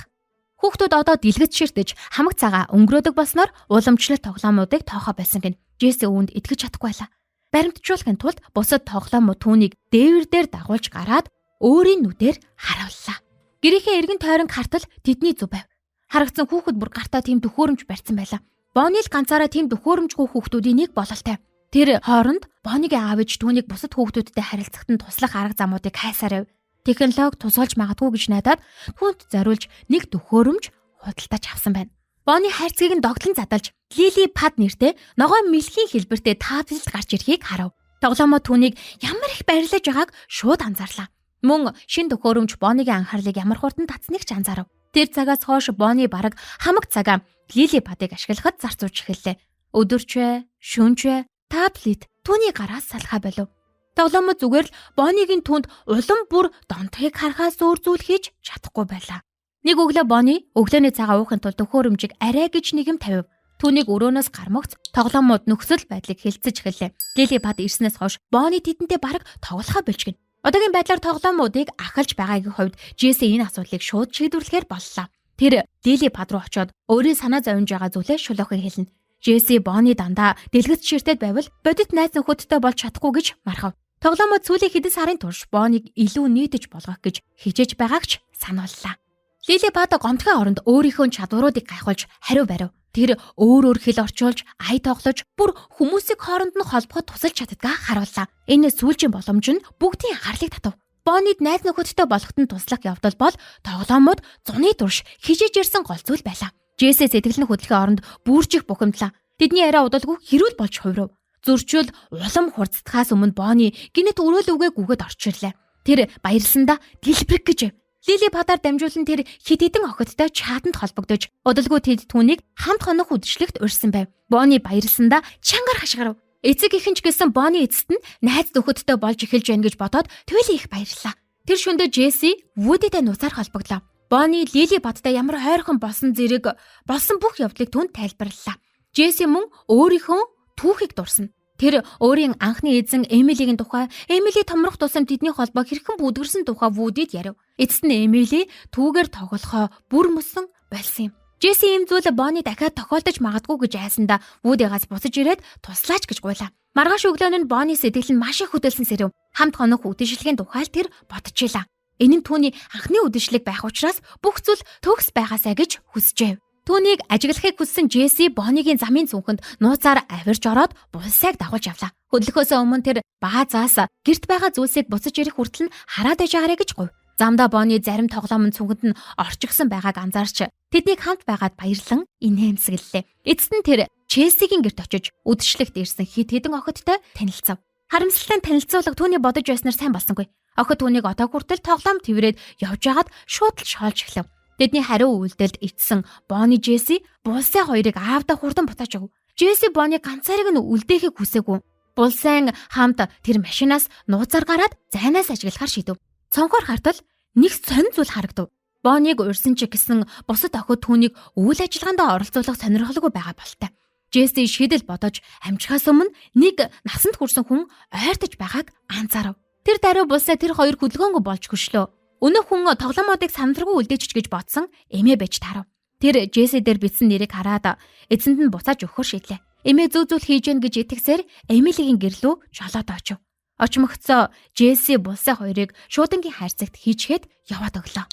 A: Хүүхдүүд одоо дэлгэц ширтэж хамаг цагаа өнгөрөөдөг болсноор уламжлалт тоглоомуудыг тоохоо байсан гин. Джесси үүнд итгэж чадахгүй байлаа. Баримтжуулахын тулд бусад тоглоомууд түүнийг дээвэр дээр дагуулж гараад өөрийн нүдээр харууллаа. Гэрийнхээ эргэн тойронг хартал тэдний зүв байв. Харагдсан хүүхэд бүр гартаа тийм төхөөрөмж барьсан байлаа. Бонни л ганцаараа тийм төхөөрөмжгүй хүүхдүүдийн нэг бололтой. Тэр хооронд Боннигийн аав ээж түүнийг бусад хүүхдүүдтэй харилцахад нь туслах арга замуудыг хайсаар байв. Технологи тусалж магадгүй гэж найдаад түүнд зориулж нэг төхөөрөмж худалдаж авсан байна. Бонни хайрцгийг нь догтлон задалж Лили Пад нэртэй ногоон мэлхийн хэлбэртэй таблет гарч ирэхийг харав. Тоглоомоо түүнийг ямар их барилж байгааг шууд анзаарлаа. Мөн шин төхөөрөмж Боннигийн анхаарлыг ямар хурдан татсныг ч анзаарав. Тэр цагаас хойш Бонни бараг хамаг цагаа Лили Падыг ашиглахад зарцуулж эхэллээ. Өдөрчвэ, шөнөжвэ таблет түүний гараас салхаа болов. Тоглоомоо зүгээр л Боннигийн түнд улам бүр донтохыг харахаас өөр зүйл хийж чадахгүй байлаа. Нэг өглөө Бонни өглөөний цагаа уухын тулд төхөөрөмжийг арай гэж нэгэм тавив. Түүнийг өрөөнөөс гармагц тоглоомууд нөхцөл байдлыг хэлцэж эхэллээ. Лили Пад ирснээс хойш Бонни тэдэнтэй бараг тоглохоо болж гин. Одоогийн байдлаар тоглоомуудыг ахалж байгаагийн хувьд Джесси энэ асуудлыг шууд шийдвэрлэхээр боллоо. Тэр Лили Пад руу очиод өөрийн санаа зовж байгаа зүйлээ шулуухан хэлнэ. Джесси Бонни дандаа дэлгэц ширтээд байвал бодит найз нөхөдтэй болж чадахгүй гэж мархав. Тоглоомод сүүлийн хэдэн сарын турш Бонниг илүү нийтэж болгох гэж хичээж байгааг ч санууллаа. Лили Пад гомдохын оронд өөрийнхөө чадваруудыг гайхуулж хариу барив. Тэр өөр өөр хэл орчуулж, ая тоглож, бүр хүмүүсийг хооронд нь холбоход тусалж чаддгаа харууллаа. Энэ сүүлчийн боломж нь бүгдийн анхаарлыг татав. Боннид найз нөхөдтэй болоход нь туслах явдал бол тоглоомод зуны турш хижээж ирсэн гол зүйл байлаа. Джесси сэтгэл нь хөдлөхийн оронд бүржих бухимдлаа. Тэдний яриа удалгүй хэрүүл болж хувирв. Зөрчил улам хурцдахаас өмнө Бонни гинэт өрөөлөвгээ гүгээд орч ирлээ. Тэр баярлсандаа дэлбэрэх гэж. Лили Падаар дамжуулан тэр хэд хэдэн охидтой чатанд холбогдож удалгүй тэд түүнийг хамт хонох үдшилтэд урьсан байв. Бонни баярлсандаа чангаар хашгирав. Эцэг их нь ч гэсэн Бонни эцэст нь найз нөхөдтэй болж эхэлж байна гэж бодоод туйлын их баярлалаа. Тэр шөндөө Джесси Вудитэй нуцаар холбогдлоо. Бонни Лили Падтай ямар ойрхон болсон зэрэг болсон бүх явдлыг түүнд тайлбарлалаа. Джесси мөн өөрийнхөө түүхийг дурсана. Тэр өөрийн анхны эзэн Эмилигийн тухай, Эмили томрох тусам тэдний холбоо хэрхэн бүдгэрсэн тухай Вудид ярив. Эцэст нь Эмили түүгээр тоглохоо бүр мөсөн болсон юм. Джесси ийм зүйл Бонни дахиад тохиолдож магадгүй гэж айсандаа Вудигаас буцаж ирээд туслаач гэж гуйлаа. Маргааш өглөө нь Бонни сэтгэл нь маш их хөдөлсөн сэрв. Хамт хонох үдэшлэгийн тухай л тэр бодож илаа. Энэ нь түүний анхны үдшилэг байх учраас бүх зүйл төгс байгаасай гэж хүсжээ. Түүнийг ажиглахыг хүссэн Джесси Боннигийн замын цүнхэнд нууцаар авирч ороод булсайг дагуулж явлаа. Хөдлөхөөсөө өмнө тэр баазаас гэрт байгаа зүйлсийг буцаж ирэх хүртэл нь хараад байж байгаарэ гэж говь. Замдаа Бонни зарим тоглоом нь цүнхэнд нь орчихсон байгааг анзаарч тэднийг хамт байгаад баярлан инээмсэглэлээ. Эцэст нь тэр Челсигийн гэрт очиж үдшилэгт ирсэн хэд хэдэн охидтой танилцав. Харамсалтай нь танилцуулга түүний бодож байснаар сайн болсонгүй. Охид түүнийг одоо хүртэл тоглоом тэврээд явж байгаад шууд л шоолж эхлэв. Тэдний хариу үйлдэлд ичсэн Бонни Джесси Булсай хоёрыг аавдаа хурдан буцааж өг. Джесси Бонни ганцаарыг нь үлдээхийг хүсээгүй. Булсайн хамт тэр машинаас нууцаар гараад зайнаас ажиглахар шийдэв. Цонхоор хартал нэг сонь зүйл харагдав. Бонниг урьсан ч гэсэн бусад охид түүнийг үйл ажиллагаанд оролцуулах сонирхолгүй байгаа болтой. Джесси шийдэл бодож амжихаас өмнө нэг насанд хүрсэн хүн ойртож байгааг анзаарав. Тэр даруй Булсай тэр хоёр хөдөлгөөнгүй болж хөшлөө. Өнөөх хүн тоглоомуудыг сандраггүй үлдээчих гэж бодсон эмээ байж таарав. Тэр Джесси дээр бичсэн нэрийг хараад эзэнд нь буцааж өгөхөр шийдлээ. Эмээ зөв зүйл хийж гэн гэж итгэсээр Эмилигийн гэрлүү жолоод очив. Очмогцоо Джесси Булсай хоёрыг шуудангийн хайрцагт хийчгээд яваад өглөө.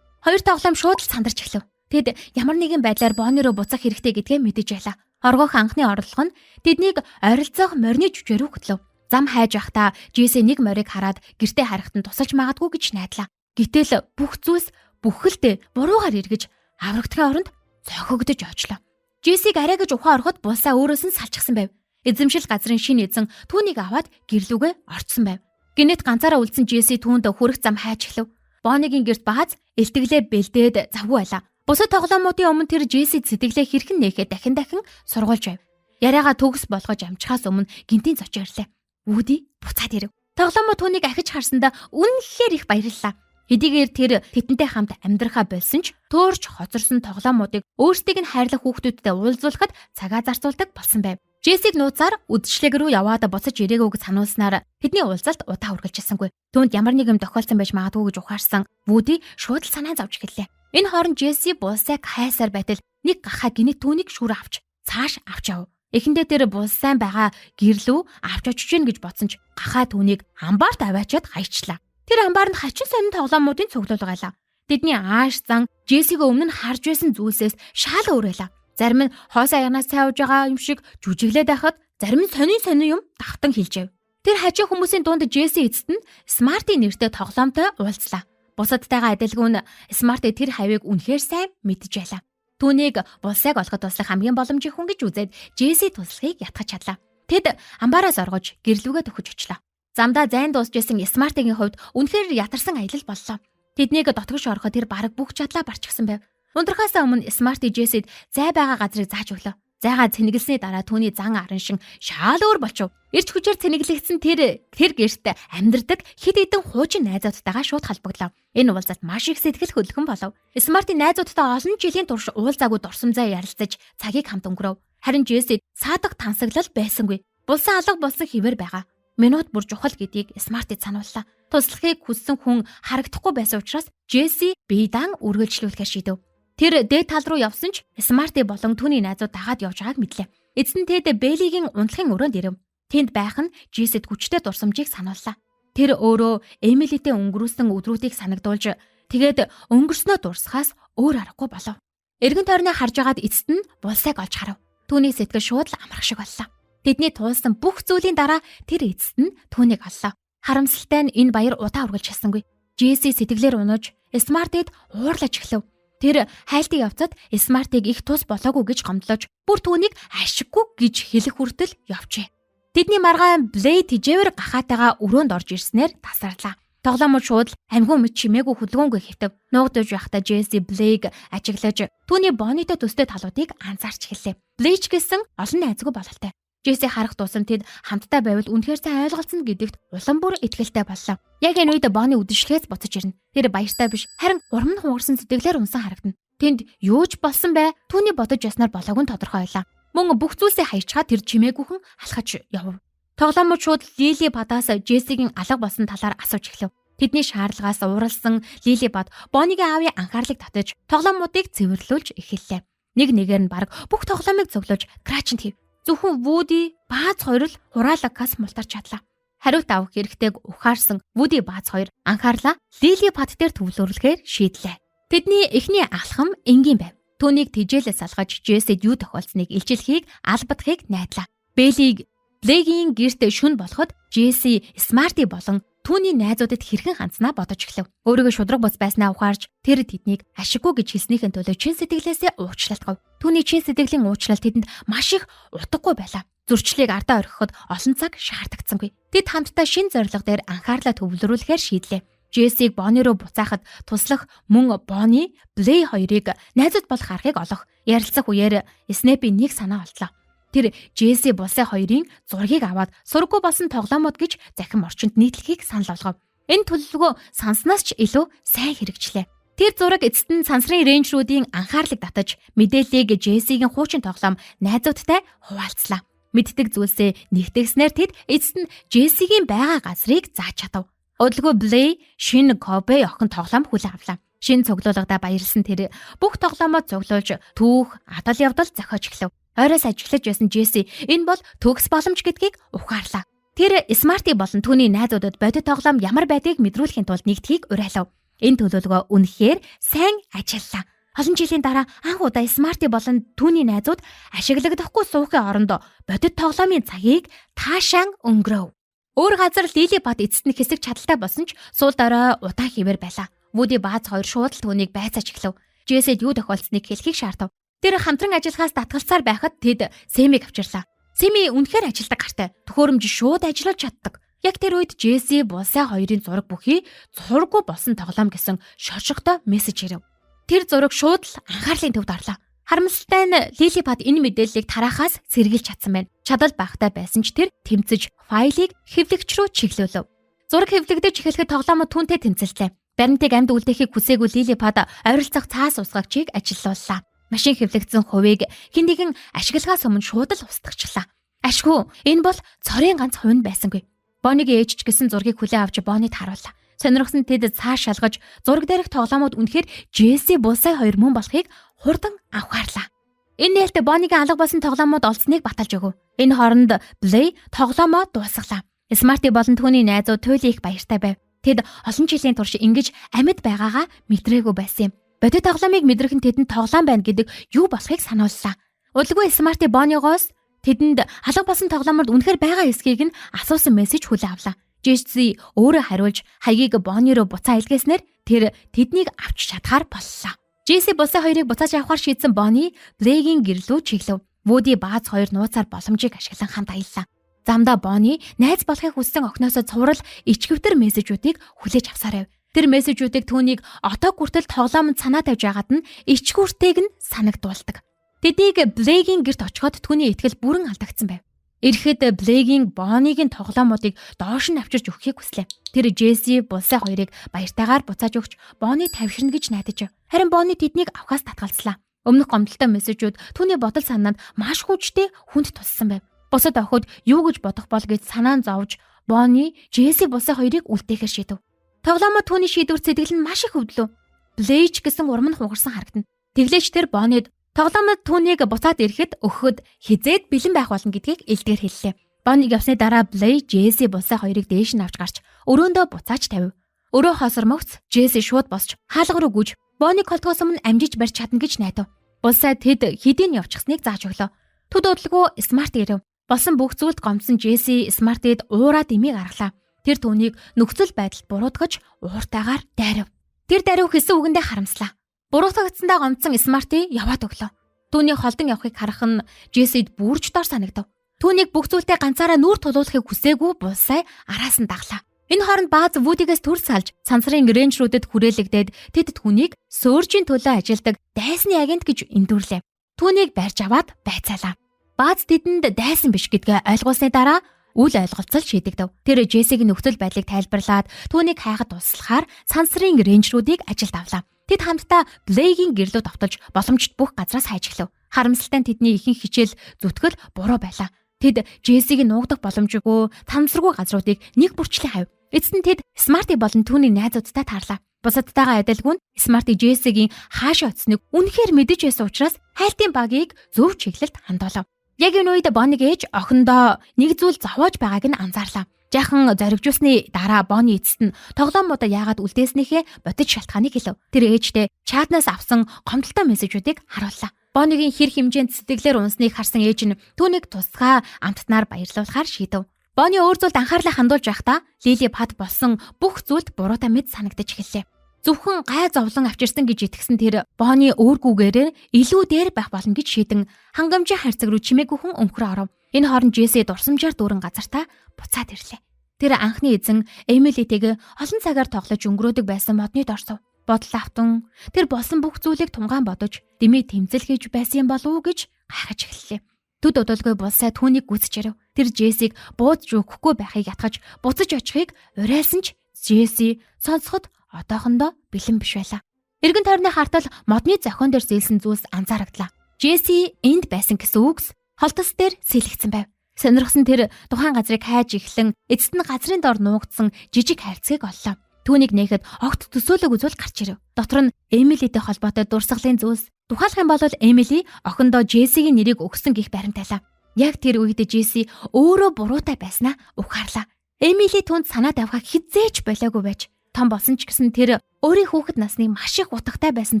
A: Хоёр тоглоом шууд л сандарч эхлэв. Тэд ямар нэгэн байдлаар Бонни руу буцах хэрэгтэй гэдгээ мэдэж байлаа. Оргох анхны орлого нь тэднийг ойролцоох морины жүжээ рүү хөтлөв. Зам хайж байхдаа Джесси нэг морийг хараад гэртээ харахад нь тусалж магадгүй гэж найдлаа. Гэтэл бүх зүйлс бүхэлдээ буруугаар эргэж аврагдахын оронд цохигдож очлоо. Джессиг арай гэж ухаан ороход Булсаа өөрөөс нь салчихсан байв. Эзэмшил газрын шинэ эзэн түүнийг аваад гэрлүүгээ орцсон байв. Гинэт ганцаараа үлдсэн Джесси түүнд хүрэх зам хайж эхлэв. Боннигийн гэрт бааз элтгэлээ бэлдээд завгүй байлаа. Бусад тоглоомуудын өмнө тэр Джесси сэтгэлээ хэрхэн нээхээ дахин дахин сургуулж байв. Яриагаа төгс болгож амжихаас өмнө гинтийн зочин ирлээ. Вуди буцаад ирэв. Тоглоомууд түүнийг ахиж харсандаа үнэхээр их баярлалаа. Хэдийгээр тэр тэтэнтэй хамт амьдрахаа болсон ч төөрч хоцорсон тоглоомуудыг өөрсдийг нь хайрлах хүүхдүүдтэй уулзуулахад цагаа зарцуулдаг болсон байв. Джессиг нууцаар үдшилэг рүү яваад буцаж ирээгүй гэж сануулснаар тэдний уулзалт удаа үргэлжилсэнгүй. Түүнд ямар нэг юм тохиолдсон байж магадгүй гэж ухаарсан Вуди шууд л санаа зовж эхэллээ. Энэ хооронд Джесси Булсайг хайсаар байтал нэг гахаа гинэт түүнийг шүр авч цааш авч яв. Эхэндээ тэр Булсайн байгаа гэрлүү авч очиж гин гэж бодсон ч гахаа түүнийг амбаарт аваачаад хаячлаа. Тэр амбаар нь хачин сонин тоглоомуудын цуглуулга байлаа. Тэдний ааш зан Джессигээ өмнө нь харж байсан зүйлсээс шал өөр байлаа. Зарим нь хоосон аягнаас цайвж байгаа юм шиг жүжиглээд байхад зарим нь сонин сонин юм давтан хэлжээ. Тэр хажуу хүмүүсийн дунд Джесси эцэст нь Смартийн нэртэй тоглоомтой уулзлаа. Бусадтайгаа адилгүй нь Смарт тэр хавийг үнэхээр сайн мэдж байлаа. Түүнийг Булсайг олоход туслах хамгийн боломжийн хүн гэж үзээд Джесси туслахыг ятгах чадлаа. Тэд амбаараас оргож гэрлүүгээ төхөж очлоо. Замдаа зайн дуусч исэн Смартгийн хувьд үнэхээр ятарсан аялал боллоо. Тэднийг дотгош ороход тэр бараг бүх чадлаа барчихсан байв. Ундрахаас өмнө Смарти Джессид зай байгаа газрыг зааж өглөө. Зайгаа цэнэглэсний дараа түүний зан араншин шал өөр болчихов. Ирч хүчээр цэнэглэгдсэн тэр тэр гэрт амьдардаг хэд хэдэн хуучин найзуудтайгаа шууд холбогдлоо. Энэ уулзалт маш их сэтгэл хөдлөхөн болов. Смарти найзуудтай олон жилийн турш уулзаагүй дурсамжаа ярилцаж цагийг хамт өнгөрөв. Харин Джесси саадах тансаглал байсангүй. Булсан алга болсон хэвээр байгаа. Минут бүр чухал гэдгийг Смартид санууллаа. Туслахыг хүссэн хүн харагдахгүй байсан учраас Джесси бие даан үргэлжлүүлэхээр шийдэв. Тэр дээд тал руу явсан ч Смарти болон түүний найзууд дагаад явж байгааг мэдлээ. Эцэст нь тэд Бэлигийн унтлахын өрөөнд ирэв. Тэнд байх нь Джессид хүчтэй дурсамжийг санууллаа. Тэр өөрөө Эмилитэй өнгөрүүлсэн өдрүүдийг санагдуулж тэгээд өнгөрснөө дурсахаас өөр аргагүй болов. Эргэн тойрноо харж байгаад эцэст нь Булсайг олж харав. Түүний сэтгэл шууд л амрах шиг боллоо. Тэдний туулсан бүх зүйлийн дараа тэр эцэст нь түүнийг оллоо. Харамсалтай нь энэ баяр удаа үргэлж чадсангүй. Джесси сэтгэлээр унаж Смартид уурлаж эхлэв. Тэр хайлтын явцад Смартыг их тус болоогүй гэж гомдлож бүр түүнийг ашиггүй гэж хэлэх хүртэл явжээ. Тэдний маргаан Блейд тижээвэр гахаатайгаа өрөөнд орж ирснээр тасарлаа. Тоглоомод шууд л амьгүй мэд чимээгүй хөдөлгөөнгүй хэвтэв. Нуугдаж байхдаа Джесси Блейг ажиглаж түүний Боннитой төстэй талуудыг анзаарч эхэллээ. Блейч гэсэн олон найзгүй бололтой. Джесси харах тусам тэд хамтдаа байвал үнэхээр сайн ойлголцоно гэдэгт улам бүр итгэлтэй боллоо. Яг энэ үед Бонни үдшилгээс буцаж ирнэ. Тэр баяртай биш, харин урам нь хунгарсан сэтгэлээр унсан харагдана. Тэнд юу ч болсон бай, түүний бодож яснаар болоог нь тодорхой байлаа. Мөн бүх зүйлсээ хаячхаа тэр чимээгүйхэн алхаж явв. Тоглоомод шууд Лили Бадаас Джессигийн алга болсон талаар асууж эхлэв. Тэдний шаардлагаас ууралсан Лили Бад Боннигийн аавын анхаарлыг татаж тоглоомуудыг цэвэрлүүлж эхэллээ. Нэг нэгээр нь бараг бүх тоглоомыг цуглуулж Крачнд хийв. Зөвхөн Вуди, Бааз хоёр л хураалакаас мултарч чадлаа. Хариулт авах хэрэгтэйг ухаарсан Вуди Бааз хоёр анхаарлаа Лили Пат дээр төвлөрүүлэхээр шийдлээ. Тэдний эхний алхам энгийн байв. Түүнийг тэжээлээс алгаж Джессид юу тохиолдсныг илчилэхийг албадахыг найдлаа. Бэлийг Блэгийн гэрт шүн болоход Джесси Смарти болон түүний найзуудад хэрхэн хандсанаа бодож эхлэв. Өөрийгөө шудраг бус байснаа ухаарч тэр тэднийг ашиггүй гэж хэлснийхэн төлөө чин сэтгэлээсээ уучлалтгав. Түүний чин сэтгэлийн уучлал тэдэнд маш их утгагүй байлаа. Зөрчлийг ардаа орхиход олон цаг шаардагдсангүй. Тэд хамтдаа шин зорилго дээр анхаарлаа төвлөрүүлэхээр шийдлээ. Джессиг Бонни руу буцаахад туслах мөн Бонни, Блей хоёрыг найзууд болох аргыг олох. Ярилцах үеэр Снэпи нэг санаа олдлоо. Тэр Джесси Булсай хоёрын зургийг аваад сургуу болсон тоглоомод гэж захим орчинд нийтлэхийг санал болгов. Энэ төлөвлөгөө санснаас ч илүү сайн хэрэгжлээ. Тэр зураг эцэст нь сансрын рейнджруудын анхаарлыг татаж мэдээллийг Джессигийн хуучин тоглоом найзуудтай хуваалцлаа. Мэддэг зүйлсээ нэгтгэснээр тэд эцэст нь Джессигийн байгаа газрыг зааж чадав. Удалгүй Блей шинэ Кобе охин тоглоом хүлээн авлаа. Шинэ цуглуулгадаа баярлсан тэр бүх тоглоомоо цуглуулж түүх, атал явдал зохиож эхлэв. Ойроос ажиглаж байсан Джесси энэ бол төгс боломж гэдгийг ухаарлаа. Тэр Смарти болон түүний найзуудад бодит тоглоом ямар байдгийг мэдрүүлэхийн тулд нэгдэхийг уриалав. Энэ төлөвлөгөө үнэхээр сайн ажиллалаа. Олон жилийн дараа анх удаа Смарти болон түүний найзууд ашиглагдахгүй суухын оронд бодит тоглоомын цагийг таашаан өнгөрөв. Өөр газар Лили Бат эцэст нь хэсэг чадaltaй болсон ч сул дорой удаан хэвээр байлаа. Вуди Бааз хоёр шууд л түүнийг байцааж эхлэв. Джессид юу тохиолдсныг хэлхийг шаардав. Тэр хамтран ажиллахаас татгалцаар байхад тэд Сэмиг авчирлаа. Семи үнэхээр ажилдаг гартай. Төхөөрөмж шууд ажиллаж чаддаг. Яг тэр үед Джесси Булсай хоёрын зураг бүхий зурггүй болсон тоглоом гэсэн шошготой мессеж ирэв. Тэр зураг шууд л анхаарлын төвд орлоо. Харамсалтай нь Лили Пат энэ мэдээллийг тараахаас сэргийлж чадсан байна. Чадал багтай байсан ч тэр тэмцэж файлыг хэвлэгч рүү чиглүүлв. Зураг хэвлэгдэж эхлэхэд тоглоомод түүнтэй тэмцэлтлээ. Баримтыг амьд үлдээхийг хүсээгүй Лили Пат ойролцоох цаас усгагчийг ажилууллаа. Машин хэвлэгдсэн хувийг хэн нэгэн ашиглахаас өмнө шууд л устгахчлаа. Ашгүй, энэ бол цорын ганц хувь нь байсангүй. Боннигийн ээж ч гэсэн зургийг хүлээн авч Боннид харууллаа. Сонирхсан тэд цааш шалгаж зураг дээрх тоглоомод үнэхээр Джесси Булсай хоёр мөн болохыг хурдан анхаарлаа. Энэ нээлтээ Боннигийн алга болсон тоглоомод олдсныг баталж өгөв. Энэ хооронд Блей тоглоомоо дуусгалаа. Смарти болон түүний найзууд туйлын их баяртай байв. Тэд олон жилийн турш ингэж амьд байгаагаа мэдрээгүй байсан юм. Бодит тоглоомыг мэдрэх нь тэдэнд тоглоом байна гэдэг юу болохыг санууллаа. Удалгүй Смарти Боннигоос тэдэнд алга болсон тоглоомод үнэхээр байгаа эсхийг нь асуусан мессеж хүлээн авлаа. Джесси өөрөө хариулж хаягийг Бонни руу буцаа илгээснээр тэр тэднийг авч чадхаар боллоо. Джесси Булсай хоёрыг буцааж авахар шийдсэн Бонни Блейгийн гэр лүү чиглэв. Вуди Бааз хоёр нууцаар боломжийг ашиглан хамт аяллаа. Замдаа Бонни найз болохыг хүссэн охиноосоо цуврал ичгэвтер мессежүүдийг хүлээж авсаар байв. Тэр мессежүүдийг түүнийг отоог хүртэл тоглоомонд санаа тавьж байгаад нь ичгүүртэйг нь санагдуулдаг. Тэдийг Блейгийн гэрт очиход түүний итгэл бүрэн алдагдсан байв. Ирэхэд Блейгийн Боннигийн тоглоомуудыг доош нь авчирч өгөхийг хүслээ. Тэр Джесси, Булсай хоёрыг баяртайгаар буцааж өгч Бонни тавширна гэж найдаж. Харин Бонни тэднийг авахаас татгалзлаа. Өмнөх гомдолтой мессежүүд түүний бодол санаанд маш хүчтэй хүнд туссан байв. Бусад охид юу гэж бодох бол гэж санаан зовж Бонни, Джесси, Булсай хоёрыг үлдээхээр шийдэв. Тоглоомод түүний шийдвэр сэтгэл нь маш их өвдлөө. Блейж гэсэн урам нь хугарсан харагдана. Тэглээч тэр Боннид тоглоомод түүнийг буцаад ирэхэд өгөхөд хизээд бэлэн байх болно гэдгийг илдгээр хэллээ. Бонниг явсны дараа Блей, Джесси, Булсай хоёрыг дээш нь авч гарч өрөөндөө буцааж тавив. Өрөө хосормогц Джесси шууд босч хаалга руу гүйж Бонниг холдгоос өмнө амжиж барьж чадна гэж найдав. Булсай тэд хэдийн явчихсныг зааж өглөө. Төд удалгүй Смарт ирэв. Болсон бүх зүйлд гомдсон Джесси Смартид уураа дэмий гаргалаа. Тэр түүнийг нөхцөл байдалд буруутгаж ууртайгаар дайрав. Тэр даруй хэлсэн үгэндээ харамслаа. Буруутгагдсандаа гомдсон Смарти яваад өглөө. Түүний холдон явахыг харах нь Джессид бүрч дор санагдав. Түүнийг бүх зүйлтэй ганцаараа нүүр тулуулахыг хүсээгүй Булсай араас нь даглаа. Энэ хооронд Бааз Вудигээс төр салж сансрын рейнджрүүдэд хүрээлэгдээд тэд түүнийг сөөржийн төлөө ажилдаг дайсны агент гэж эндүрлээ. Түүнийг барьж аваад байцаалаа. Бааз тэдэнд дайсан биш гэдгээ ойлгуулсны дараа үл ойлголцол шийдэгдэв. Тэр Джессигийн нөхцөл байдлыг тайлбарлаад түүнийг хайхад туслахаар сансрын рейнджрүүдийг ажилд авлаа. Тэд хамтдаа Блейгийн гэрлүү довтолж боломжит бүх газраас хайж эхлэв. Харамсалтай нь тэдний ихэнх хичээл зүтгэл буруу байлаа. Тэд Джессигийн нуугдах боломжгүй, тансаргүй газруудыг нэг бүрчлэн хайв. Эцэст нь тэд Смарти болон түүний найзуудтай таарлаа. Бусадтайгаа адилгүй нь Смарти Джессигийн хаашаа очсныг үнэхээр мэдэж байсан учраас хайлтын багийг зөв чиглэлд хандуулав. Яг энэ үед Бонниг ээж охиндоо нэг зүйл зовоож байгааг нь анзаарлаа. Жаахан зоригжуулсны дараа Бонни эцэст нь тоглоомудаа яагаад үлдээснийхээ бодит шалтгааныг хэлв. Тэр ээжтэй чатнаас авсан гомдолтой мессежүүдийг харууллаа. Боннигийн хэр хэмжээнд сэтгэлээр унсныг харсан ээж нь түүнийг тусгай амттнаар баярлуулахар шийдэв. Бонни өөр зүйлд анхаарлаа хандуулж байхдаа Лили Пат болсон бүх зүйлд буруутай мэд санагдаж эхэллээ. Зөвхөн гай зовлон авчирсан гэж итгэсэн тэр Бонни өөргүйгээр илүү дээр байх болно гэж шийдэн хангамжийн хайрцаг руу чимээгүйхэн өнхрөө оров. Энэ хооронд Джесси дурсамжаар дүүрэн газартаа буцаад ирлээ. Тэр анхны эзэн Эмилитэйг олон цагаар тоглож өнгөрөөдөг байсан модны дорсов. Бодол автан тэр болсон бүх зүйлийг тунгаан бодож дэмий тэмцэл хийж байсан юм болов уу гэж гайхаж эхэллээ. Төд удалгүй булсаа түүнийг гүйцэж ирэв. Тэр Джессиг буудаж өгөхгүй байхыг ятгаж буцаж очихыг уриалсан ч Джесси сонсоход одоохондоо бэлэн биш байлаа. Эргэн тойрны хартал модны зохион дээр зээлсэн зүйлс анзаарагдлаа. Джесси энд байсан гэсэн үгс холтос дээр сэлэгдсэн байв. Сонирхсон тэр тухайн газрыг хайж эхлэн эцэст нь газрын дор нуугдсан жижиг хайрцгийг оллоо. Түүнийг нээхэд огт төсөөлөөгүй зүйл гарч ирэв. Дотор нь Эмилитэй холбоотой дурсгалын зүйлс. Тухайлах юм бол Эмили охиндоо Джессигийн нэрийг өгсөн гих баримтайлаа. Яг тэр үед Джесси өөрөө буруутай байснаа ухаарлаа. Эмили түүнд санаа тавихаа хизээч болоогүй байж том болсон ч гэсэн тэр өөрийн хүүхэд насны маш их утгатай байсан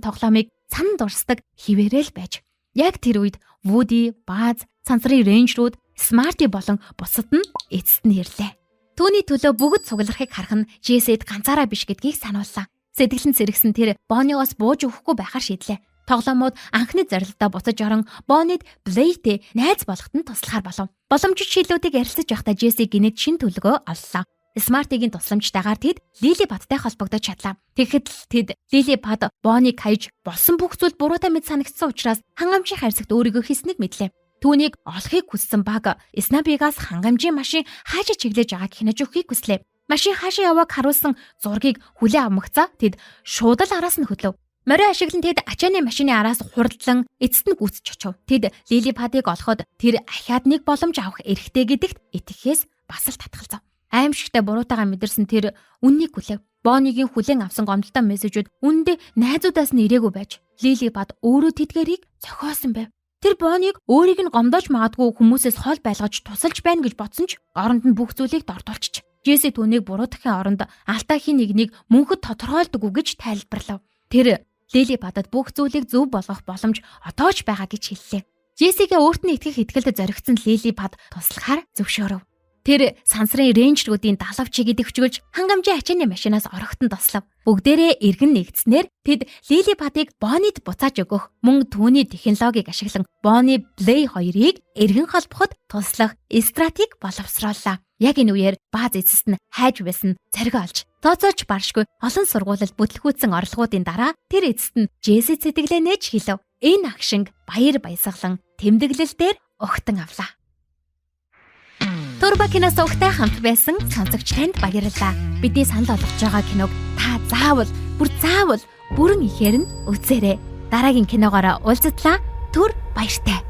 A: тоглоомыг санан дурсдаг хിവэрэл байж. Яг тэр үед Вуди, Баз, сансрын рейнжрүүд, Смарти болон бусад нь эцэст нь ирлээ. Түүний төлөө бүгд цуглархыг харах нь Джессид ганцаараа биш гэдгийг санууллаа. Сэтгэл нь сэргсэн тэр Боннигоос бууж өгөхгүй байхаар шийдлээ. Тоглоомууд анхны зорилтоо буцаж орон Боннид Блейтэй найз болоход нь туслахаар болов. Боломжит шийдлүүдийг ярилцаж байхдаа Джесси гинэт шин төлгөө оллоо. Смартигийн тусламжтайгаар тэд Лили Падтай холбогдож чадлаа. Тэгэхэд л тэд Лили Пад Бонниг хайж болсон бүх зүйл буруутай мэд санагдсан учраас хангамжийн хайрцагт өөрийгөө хийснийг мэдлээ. Түүнийг олохыг хүссэн баг Снабигаас хангамжийн машин хаашаа чиглэж байгааг хянаж өгөхийг хүслээ. Машин хаашаа явааг харуулсан зургийг хүлээн авмагцаа тэд шууд л араас нь хөдлөв. Морио ашиглан тэд ачааны машины араас хурдлан эцэст нь гүйцэж очив. Тэд Лили Падыг олоход тэр ахиад нэг боломж авах эрхтэй гэдэгт итгэхээс бас л татгалзав. Аимшигтай буруутайгаа мэдэрсэн тэр үннийг хүлээв. Боннигийн хүлээн авсан гомдолтой мессежүүд үүндээ найзуудаас нь ирээгүй байж Лили Пад өөрөө тэдгэрийг зохиосон байв. Тэр Бонниг өөрийг нь гомдоож магадгүй хүмүүсээс хол байлгаж тусалж байна гэж бодсон ч оронд нь бүх зүйлийг дордуулчих. Джесси түүнийг буруутгахын оронд алдаа хин нэгнийг мөнхөд тодорхойлдоггүй гэж тайлбарлав. Тэр Лили Падад бүх зүйлийг зөв болгох боломж одоо ч байгаа гэж хэллээ. Джессигээ өөрт нь итгэх итгэлд зоригдсон Лили Пад туслахаар зөвшөөрөв. Тэр сансрын рейнжрүүдийн далавчийг идэвхжүүлж хангамжийн ачааны машинаас ороход нь туслав. Бүгдээрээ эргэн нэгдснээр тэд Лили Падыг Боннид буцааж өгөх, мөн түүний технологиг ашиглан Бонни Блей хоёрыг эргэн холбоход туслах стратеги боловсрууллаа. Яг энэ үеэр Бааз эцэст нь хайж байсан зориг олж тооцоолж баршгүй олон сургуулилд бүтлгүүцсэн орлогоудын дараа тэр эцэст нь Джесси сэтгэлээ нээж хэлв. Энэ агшинг баяр баясгалан тэмдэглэл дээр огтон авлаа. Турбо кино сувгтай хамт байсан сонсогч танд баярлалаа. Бидний санал болгож байгаа киног та заавал, бүр заавал бүрэн ихээр нь үзээрэй. Дараагийн киногоороо уулзтлаа. Түр баяртай.